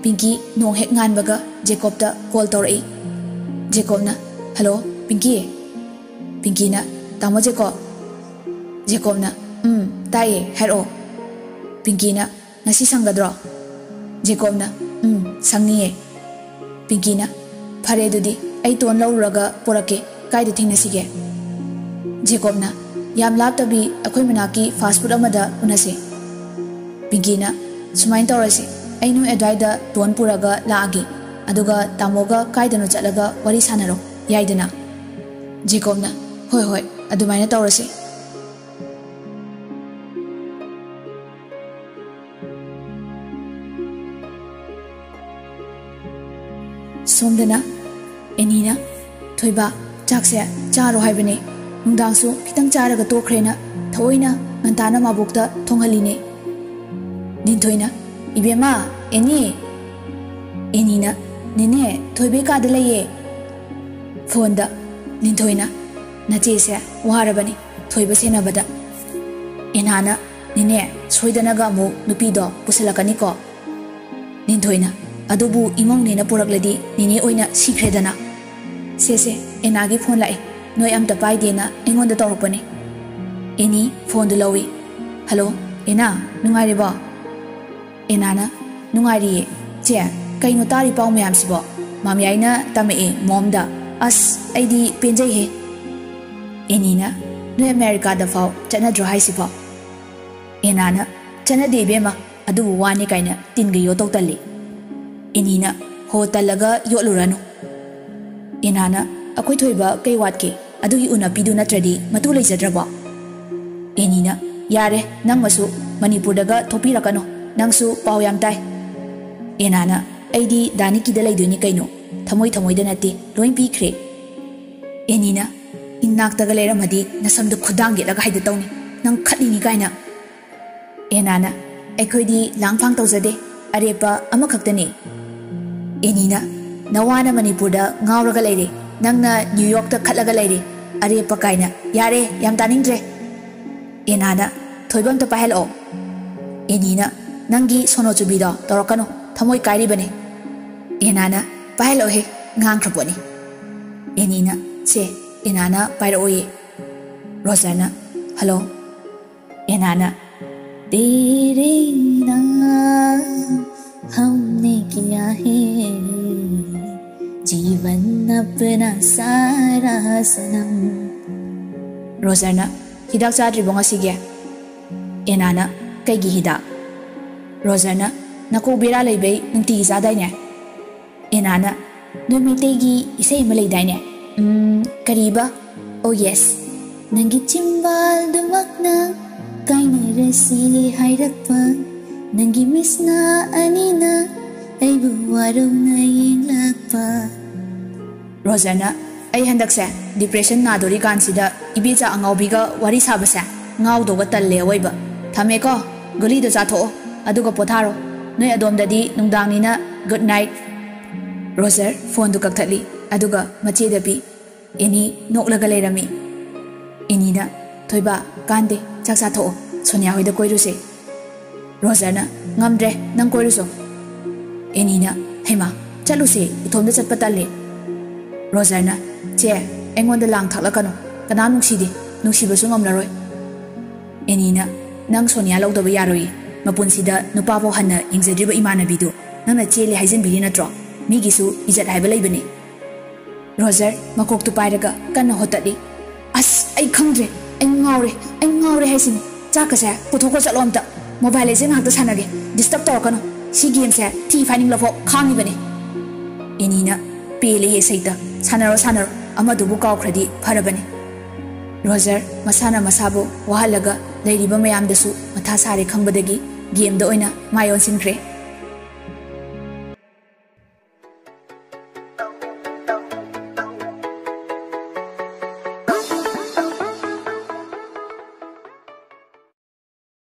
ꯄꯤꯡꯀꯤ ꯅꯣꯡ ꯍꯦꯛ ꯉꯥꯟꯕꯒ ꯖꯦꯀꯣꯕꯇ ꯀꯣꯜ ꯇꯧꯔꯛꯏ꯫ ꯖꯦꯀꯣꯕꯅ, "ꯍꯜꯂꯣ, ꯄꯤꯡꯀꯤ?" ꯄꯤꯡꯀꯤꯅ, "ꯇꯥꯃꯣ ꯖꯦꯀꯣꯕ?" ꯖꯦꯀꯣꯕꯅ, "ꯎꯝ, ꯇꯥꯏꯌꯦ, ꯍꯥꯏꯔꯛꯑꯣ꯫" ꯄꯤꯡꯀꯤꯅ, "ꯉꯁꯤ ꯁꯪꯒꯗ꯭ꯔꯣ?" ꯖꯦꯀꯣꯕꯅ, "ꯎꯝ, ꯁꯪꯅꯤꯌꯦ꯫" ꯄꯤꯡꯀꯤꯅ, "ꯐꯔꯦ ꯑꯗꯨꯗꯤ, ꯑꯩ ꯇꯣꯟ ꯂꯧꯔꯨꯔꯒ ꯄꯨꯔꯛꯀꯦ꯫ ꯀꯥꯏꯗ ꯊꯦꯡꯅꯁꯤꯒꯦ?" ꯖꯦꯀꯣꯕꯅ, "ꯌꯥꯝ ꯂꯥꯞꯇꯕꯤ ꯑꯩꯈꯣꯏ ꯃꯅꯥꯛꯀꯤ ꯐꯥꯁ ꯐꯨꯗ ꯑꯃꯗ ꯎꯅꯁꯦ꯫" ꯄꯤꯡꯀꯤꯅ, "ꯁꯨꯃꯥꯏꯅ ꯇꯧꯔꯁꯦ, ꯑꯩ ꯅꯣꯏ ꯑꯗ꯭ꯋꯥꯏꯗ ꯇꯣꯟ ꯄꯨꯔꯒ ꯂꯥꯛꯑꯒꯦ, ꯑꯗꯨꯒ ꯇꯥꯃꯣꯒ ꯀꯥꯏꯗꯅꯣ ꯆꯠꯂꯒ ꯋꯥꯔꯤ ꯁꯥꯟꯅꯔꯣ, ꯌꯥꯏꯗꯅ?" ꯖꯦꯀꯣꯕꯅ, "ꯍꯣꯏ ꯍꯣꯏ, ꯑꯗꯨꯃꯥꯏꯅ ꯇꯧꯔꯁꯦ꯫" ꯁꯣꯝꯗꯅ ꯑꯦꯅꯤꯅ, "ꯊꯣꯏꯕ, ꯆꯥꯛꯁꯦ ꯆꯥꯔꯣ ꯍꯥꯏꯕꯅꯦ, ꯅꯨꯡꯗꯥꯡꯁꯨ ꯈꯤꯇꯪ ꯆꯥꯔꯒ ꯇꯣꯛꯈ꯭ꯔꯦꯅ ꯊꯑꯣꯏꯅ ꯉꯟꯇꯥꯅ ꯃꯥꯕꯣꯛꯇ ꯊꯣꯡꯍꯜꯂꯤꯅꯦ꯫" ꯂꯤꯟꯊꯣꯏꯅ, "ꯏꯕꯦꯝꯃ, ꯑꯦꯅꯤ!" ꯑꯦꯅꯤꯅ, "ꯅꯦꯅꯦ, ꯊꯣꯏꯕꯩ ꯀꯥꯗ ꯂꯩꯌꯦ꯫" ꯐꯣꯟꯗ ꯂꯤꯟꯊꯣꯏꯅ, "ꯅꯆꯦꯁꯦ ꯋꯥꯔꯕꯅꯤ ꯊꯣꯏꯕ ꯁꯦꯟꯅꯕꯗ꯫" ꯑꯦꯅꯥꯅ, "ꯅꯦꯅꯦ, ꯁꯣꯏꯗꯅꯒ ꯑꯃꯨꯛ ꯅꯨꯄꯤꯗꯣ ꯄꯨꯁꯜꯂꯛꯀꯅꯤꯀꯣ꯫" ꯂꯤꯟꯊꯣꯏꯅ, "ꯑꯗꯨꯕꯨ ꯏꯃꯧꯅꯦꯅ ꯄꯨꯔꯛꯂꯗꯤ ꯅꯦꯅꯦ ꯑꯣꯏꯅ ꯁꯤꯈ꯭ꯔꯦꯗꯅ꯫" "ꯁꯦ ꯁꯦ, ꯑꯦꯅꯥꯒꯤ ꯐꯣꯟ ꯂꯥꯛꯑꯦ, ꯅꯣꯏ ꯑꯝꯇ ꯄꯥꯏꯗꯦꯅ ꯑꯩꯉꯣꯟꯗ ꯇꯧꯔꯛꯄꯅꯦ꯫" ꯑꯦꯅꯤ ꯐꯣꯟꯗꯨ ꯂꯧꯏ꯫ "ꯍꯜꯂꯣ, ꯑꯦꯅꯥ, ꯅꯨꯡꯉꯥꯏꯔꯤꯕꯣ?" ꯑꯦꯅꯥꯅ, "ꯅꯨꯡꯉꯥꯏꯔꯤꯌꯦ꯫ ꯆꯦ, ꯀꯩꯅꯣ ꯇꯥꯔꯤ ꯄꯥꯎ ꯃꯌꯥꯝꯁꯤꯕꯣ? ꯃꯥꯃꯤꯌꯥꯏꯅ ꯇꯝꯃꯛꯑꯦ ꯃꯣꯝꯗ꯫ ꯑꯁ, ꯑꯩꯗꯤ ꯄꯦꯟꯖꯩꯍꯦ꯫" ꯑꯦꯅꯤꯅ, "ꯅꯣꯏ ꯑꯃꯦꯔꯤꯀꯥꯗ ꯐꯥꯎ ꯆꯠꯅꯗ꯭ꯔꯣ ꯍꯥꯏꯁꯤꯕꯣ?" ꯑꯦꯅꯥꯅ, "ꯆꯠꯅꯗꯦ ꯏꯕꯦꯝꯃ, ꯑꯗꯨꯕꯨ ꯋꯥꯅꯤ ꯀꯥꯏꯅ ꯇꯤꯟꯒ ꯌꯣꯠꯇꯧ ꯇꯜꯂꯤ?" ꯑꯦꯅꯤꯅ, "ꯍꯣ, ꯇꯜꯂꯒ ꯌꯣꯠꯂꯨꯔꯅꯨ꯫" ꯑꯦꯅꯥꯅ, "ꯑꯩꯈꯣꯏ ꯊꯣꯏꯕ ꯀꯩ ꯋꯥꯠꯀꯦ? ꯑꯗꯨꯒꯤ ꯎꯅꯞꯄꯤꯗꯨ ꯅꯠꯇ꯭ꯔꯗꯤ ꯃꯇꯨ ꯂꯩꯖꯗ꯭ꯔꯕꯣ?" ꯑꯦꯅꯤꯅ, "ꯌꯥꯔꯦ, ꯅꯪꯃꯁꯨ ꯃꯅꯤꯄꯨꯔꯗꯒ ꯊꯣꯛꯄꯤꯔꯛꯀꯅꯨ, ꯅꯪꯁꯨ ꯄꯥꯎ ꯌꯥꯝ ꯇꯥꯏ꯫" ꯑꯦꯅꯥꯅ, "ꯑꯩꯗꯤ ꯗꯥ ꯅꯤꯛꯀꯤꯗ ꯂꯩꯗꯣꯏꯅꯤ ꯀꯩꯅꯣ, ꯊꯃꯣꯏ ꯊꯃꯣꯏꯗ ꯅꯠꯇꯦ, ꯂꯣꯏ ꯄꯤꯈ꯭ꯔꯦ꯫" ꯑꯦꯅꯤꯅ, "ꯏꯅꯥꯛꯇꯒ ꯂꯩꯔꯝꯃꯗꯤ ꯅꯁꯝꯗꯨ ꯈꯨꯗꯥꯡ ꯌꯦꯠꯂꯒ ꯍꯥꯏꯗ ꯇꯧꯅꯤ, ꯅꯪ ꯈꯠꯂꯤꯅꯤ ꯀꯥꯏꯅ꯫" ꯑꯦꯅꯥꯅ, "ꯑꯩꯈꯣꯏꯗꯤ ꯂꯥꯡꯐꯥꯡ ꯇꯧꯖꯗꯦ, ꯑꯔꯦꯞꯄ ꯑꯃꯈꯛꯇꯅꯤ꯫" ꯑꯦꯅꯤꯅ, "ꯅꯋꯥꯅ ꯃꯅꯤꯄꯨꯔꯗ ꯉꯥꯎꯔꯒ ꯂꯩꯔꯦ, ꯅꯪꯅ ꯅ꯭ꯌꯨ ꯌꯣꯔꯛꯇ ꯈꯠꯂꯒ ꯂꯩꯔꯦ, ꯑꯔꯦꯞꯄ ꯀꯥꯏꯅ, ꯌꯥꯔꯦ, ꯌꯥꯝ ꯇꯥꯅꯤꯡꯗ꯭ꯔꯦ꯫" ꯑꯦꯅꯥꯅ, "ꯊꯣꯏꯕ ꯑꯝꯇ ꯄꯥꯏꯍꯜꯂꯛꯑꯣ꯫" ꯑꯦꯅꯤꯅ, "ꯅꯪꯒꯤ ꯁꯣꯅꯣ ꯆꯨꯕꯤꯗꯣ ꯇꯧꯔꯛꯀꯅꯨ, ꯊꯃꯣꯏ ꯀꯥꯏꯔꯤꯕꯅꯦ꯫" ꯑꯦꯅꯥꯅ, "ꯄꯥꯏꯍꯜꯂꯛꯑꯣꯍꯦ, ꯉꯥꯡꯈ꯭ꯔ ꯄꯣꯠꯅꯤ꯫" ꯑꯦꯅꯤꯅ, "ꯁꯦ, ꯑꯦꯅꯥꯅ ꯄꯥꯏꯔꯛꯑꯣꯌꯦ꯫" ꯔꯣꯖꯔꯅ, "ꯍꯜꯂꯣ꯫" ꯑꯦꯅꯥꯅ, "तेरे नाम हमने किया है जीवन अपना सारा सनम।" ꯔꯣꯖꯔꯅ, "ꯍꯤꯗꯥꯛ ꯆꯥꯗ꯭ꯔꯤꯕꯣ ꯉꯁꯤꯒꯤ?" ꯑꯦꯅꯥꯅ, "ꯀꯩꯒꯤ ꯍꯤꯗꯥꯛ?" ꯔꯣꯖꯔꯅ, "ꯅꯀꯣꯛ ꯕꯦꯔꯥ ꯂꯩꯕꯩ ꯅꯨꯡꯇꯤꯒꯤ ꯆꯥꯗꯥꯏꯅꯦ?" ꯑꯦꯅꯥꯅ, "ꯅꯣꯏ ꯃꯩꯇꯩꯒꯤ ꯏꯁꯩ ꯑꯃ ꯂꯩꯗꯥꯏꯅꯦ? ꯎꯝ, ꯀꯔꯤꯕ? ꯑꯣ, ꯌꯦꯁ꯫ ꯅꯪꯒꯤ ꯆꯤꯝꯕꯥꯜꯗꯨꯃꯛꯅ ꯀꯥꯏꯅꯔꯁꯤ ꯍꯥꯏꯔꯛꯄ, ꯅꯪꯒꯤ ꯃꯤꯠꯁꯅꯥ ꯑꯅꯤꯅ ꯑꯩꯕꯨ ꯋꯥꯔꯧꯅ ꯌꯦꯡꯂꯛꯄ꯫" ꯔꯣꯖꯔꯅ, "ꯑꯩ ꯍꯟꯗꯛꯁꯦ ꯗꯤꯄ꯭ꯔꯦꯁꯟ ꯅꯥꯗꯣꯔꯤꯀꯥꯟꯁꯤꯗ ꯏꯕꯦꯆꯥ ꯑꯉꯥꯎꯕꯤꯒ ꯋꯥꯔꯤ ꯁꯥꯕꯁꯦ ꯉꯥꯎꯗꯧꯒ ꯇꯜꯂꯦ ꯑꯋꯣꯏꯕ꯫ ꯊꯝꯃꯦꯀꯣ, ꯒꯨꯂꯤꯗꯣ ꯆꯥꯊꯣꯛꯑꯣ, ꯑꯗꯨꯒ ꯄꯣꯊꯥꯔꯣ꯫ ꯅꯣꯏ ꯑꯗꯣꯝꯗꯗꯤ ꯅꯨꯡꯗꯥꯡꯅꯤꯅ ꯒꯨꯗ ꯅꯥꯏꯠ꯫" ꯔꯣꯖꯔ ꯐꯣꯟꯗꯨ ꯀꯛꯊꯠꯂꯤ, ꯑꯗꯨꯒ ꯃꯆꯦꯗ ꯄꯤ꯫ ꯑꯦꯅꯤ ꯅꯣꯛꯂꯒ ꯂꯩꯔꯝꯃꯤ꯫ ꯑꯦꯅꯤꯅ, "ꯊꯣꯏꯕ, ꯀꯥꯟꯗꯦ, ꯆꯥꯛ ꯆꯥꯊꯣꯛꯑꯣ, ꯁꯣꯅꯤꯌꯥ ꯍꯣꯏꯗ ꯀꯣꯏꯔꯨꯁꯦ꯫" ꯔꯣꯖꯔꯅ, "ꯉꯝꯗ꯭ꯔꯦ, ꯅꯪ ꯀꯣꯏꯔꯨꯆꯣ꯫" ꯑꯦꯅꯤꯅ, "ꯍꯩꯃꯥ, ꯆꯠꯂꯨꯁꯦ, ꯏꯇꯣꯝꯗ ꯆꯠꯄ ꯇꯜꯂꯦ꯫" ꯔꯣꯖꯔꯅ, "ꯆꯦ, ꯑꯩꯉꯣꯟꯗ ꯂꯥꯡ ꯊꯥꯛꯂꯛꯀꯅꯨ, ꯀꯅꯥꯝ ꯅꯨꯡꯁꯤꯗꯦ, ꯅꯨꯡꯁꯤꯕꯁꯨ ꯉꯝꯂꯔꯣꯏ꯫" ꯑꯦꯅꯤꯅ, "ꯅꯪ ꯁꯣꯅꯤꯌꯥ ꯂꯧꯗꯕ ꯌꯥꯔꯣꯏꯌꯦ, ꯃꯄꯨꯟꯁꯤꯗ ꯅꯨꯄꯥꯐꯥꯎ ꯍꯟꯅ ꯌꯦꯡꯖꯗ꯭ꯔꯤꯕ ꯏꯃꯥꯟꯅꯕꯤꯗꯨ ꯅꯪꯅ ꯆꯦꯜꯂꯦ ꯍꯥꯏꯖꯤꯟꯕꯤꯔꯤ ꯅꯠꯇ꯭ꯔꯣ? ꯃꯤꯒꯤꯁꯨ ꯏꯖꯠ ꯍꯥꯏꯕ ꯂꯩꯕꯅꯤ꯫" ꯔꯣꯖꯔ ꯃꯀꯣꯛꯇꯨ ꯄꯥꯏꯔꯒ ꯀꯟꯅ ꯍꯣꯠꯇꯠꯂꯤ꯫ "ꯑꯁ, ꯑꯩ ꯈꯪꯗ꯭ꯔꯦ, ꯑꯩ ꯉꯥꯎꯔꯦ, ꯑꯩ ꯉꯥꯎꯔꯦ ꯍꯥꯏꯁꯤꯅꯤ꯫ ꯆꯥꯛꯀꯁꯦ ꯄꯨꯊꯣꯛꯈ꯭ꯔꯣ ꯆꯠꯂꯣ ꯑꯝꯇ꯫" Mobile Legend ꯉꯥꯛꯇ ꯁꯥꯟꯅꯒꯦ꯫ Disturb ꯇꯧꯔꯛꯀꯅꯨ꯫ ꯁꯤ gameꯁꯦ ꯊꯤ ꯐꯥꯏꯅꯤꯡꯂꯐꯥꯎ ꯈꯥꯡꯉꯤꯕꯅꯤ꯫ ꯑꯦꯅꯤꯅ, "ꯄꯦꯜꯂꯦꯍꯦ ꯁꯩꯇ, ꯁꯥꯟꯅꯔꯣ ꯁꯥꯟꯅꯔꯣ, ꯑꯃꯗꯨꯕꯨ ꯀꯥꯎꯈ꯭ꯔꯗꯤ ꯐꯔꯕꯅꯤ"꯫ ꯔꯣꯖꯔ ꯃꯁꯥꯅ ꯃꯁꯥꯕꯨ ꯋꯥꯍꯜꯂꯒ ꯂꯩꯔꯤꯕ ꯃꯌꯥꯝꯗꯁꯨ ꯃꯊꯥ ꯁꯥꯔꯦ ꯈꯪꯕꯗꯒꯤ gameꯗ ꯑꯣꯏꯅ ꯃꯥꯏ ꯑꯣꯟꯁꯤꯟꯈ꯭ꯔꯦ꯫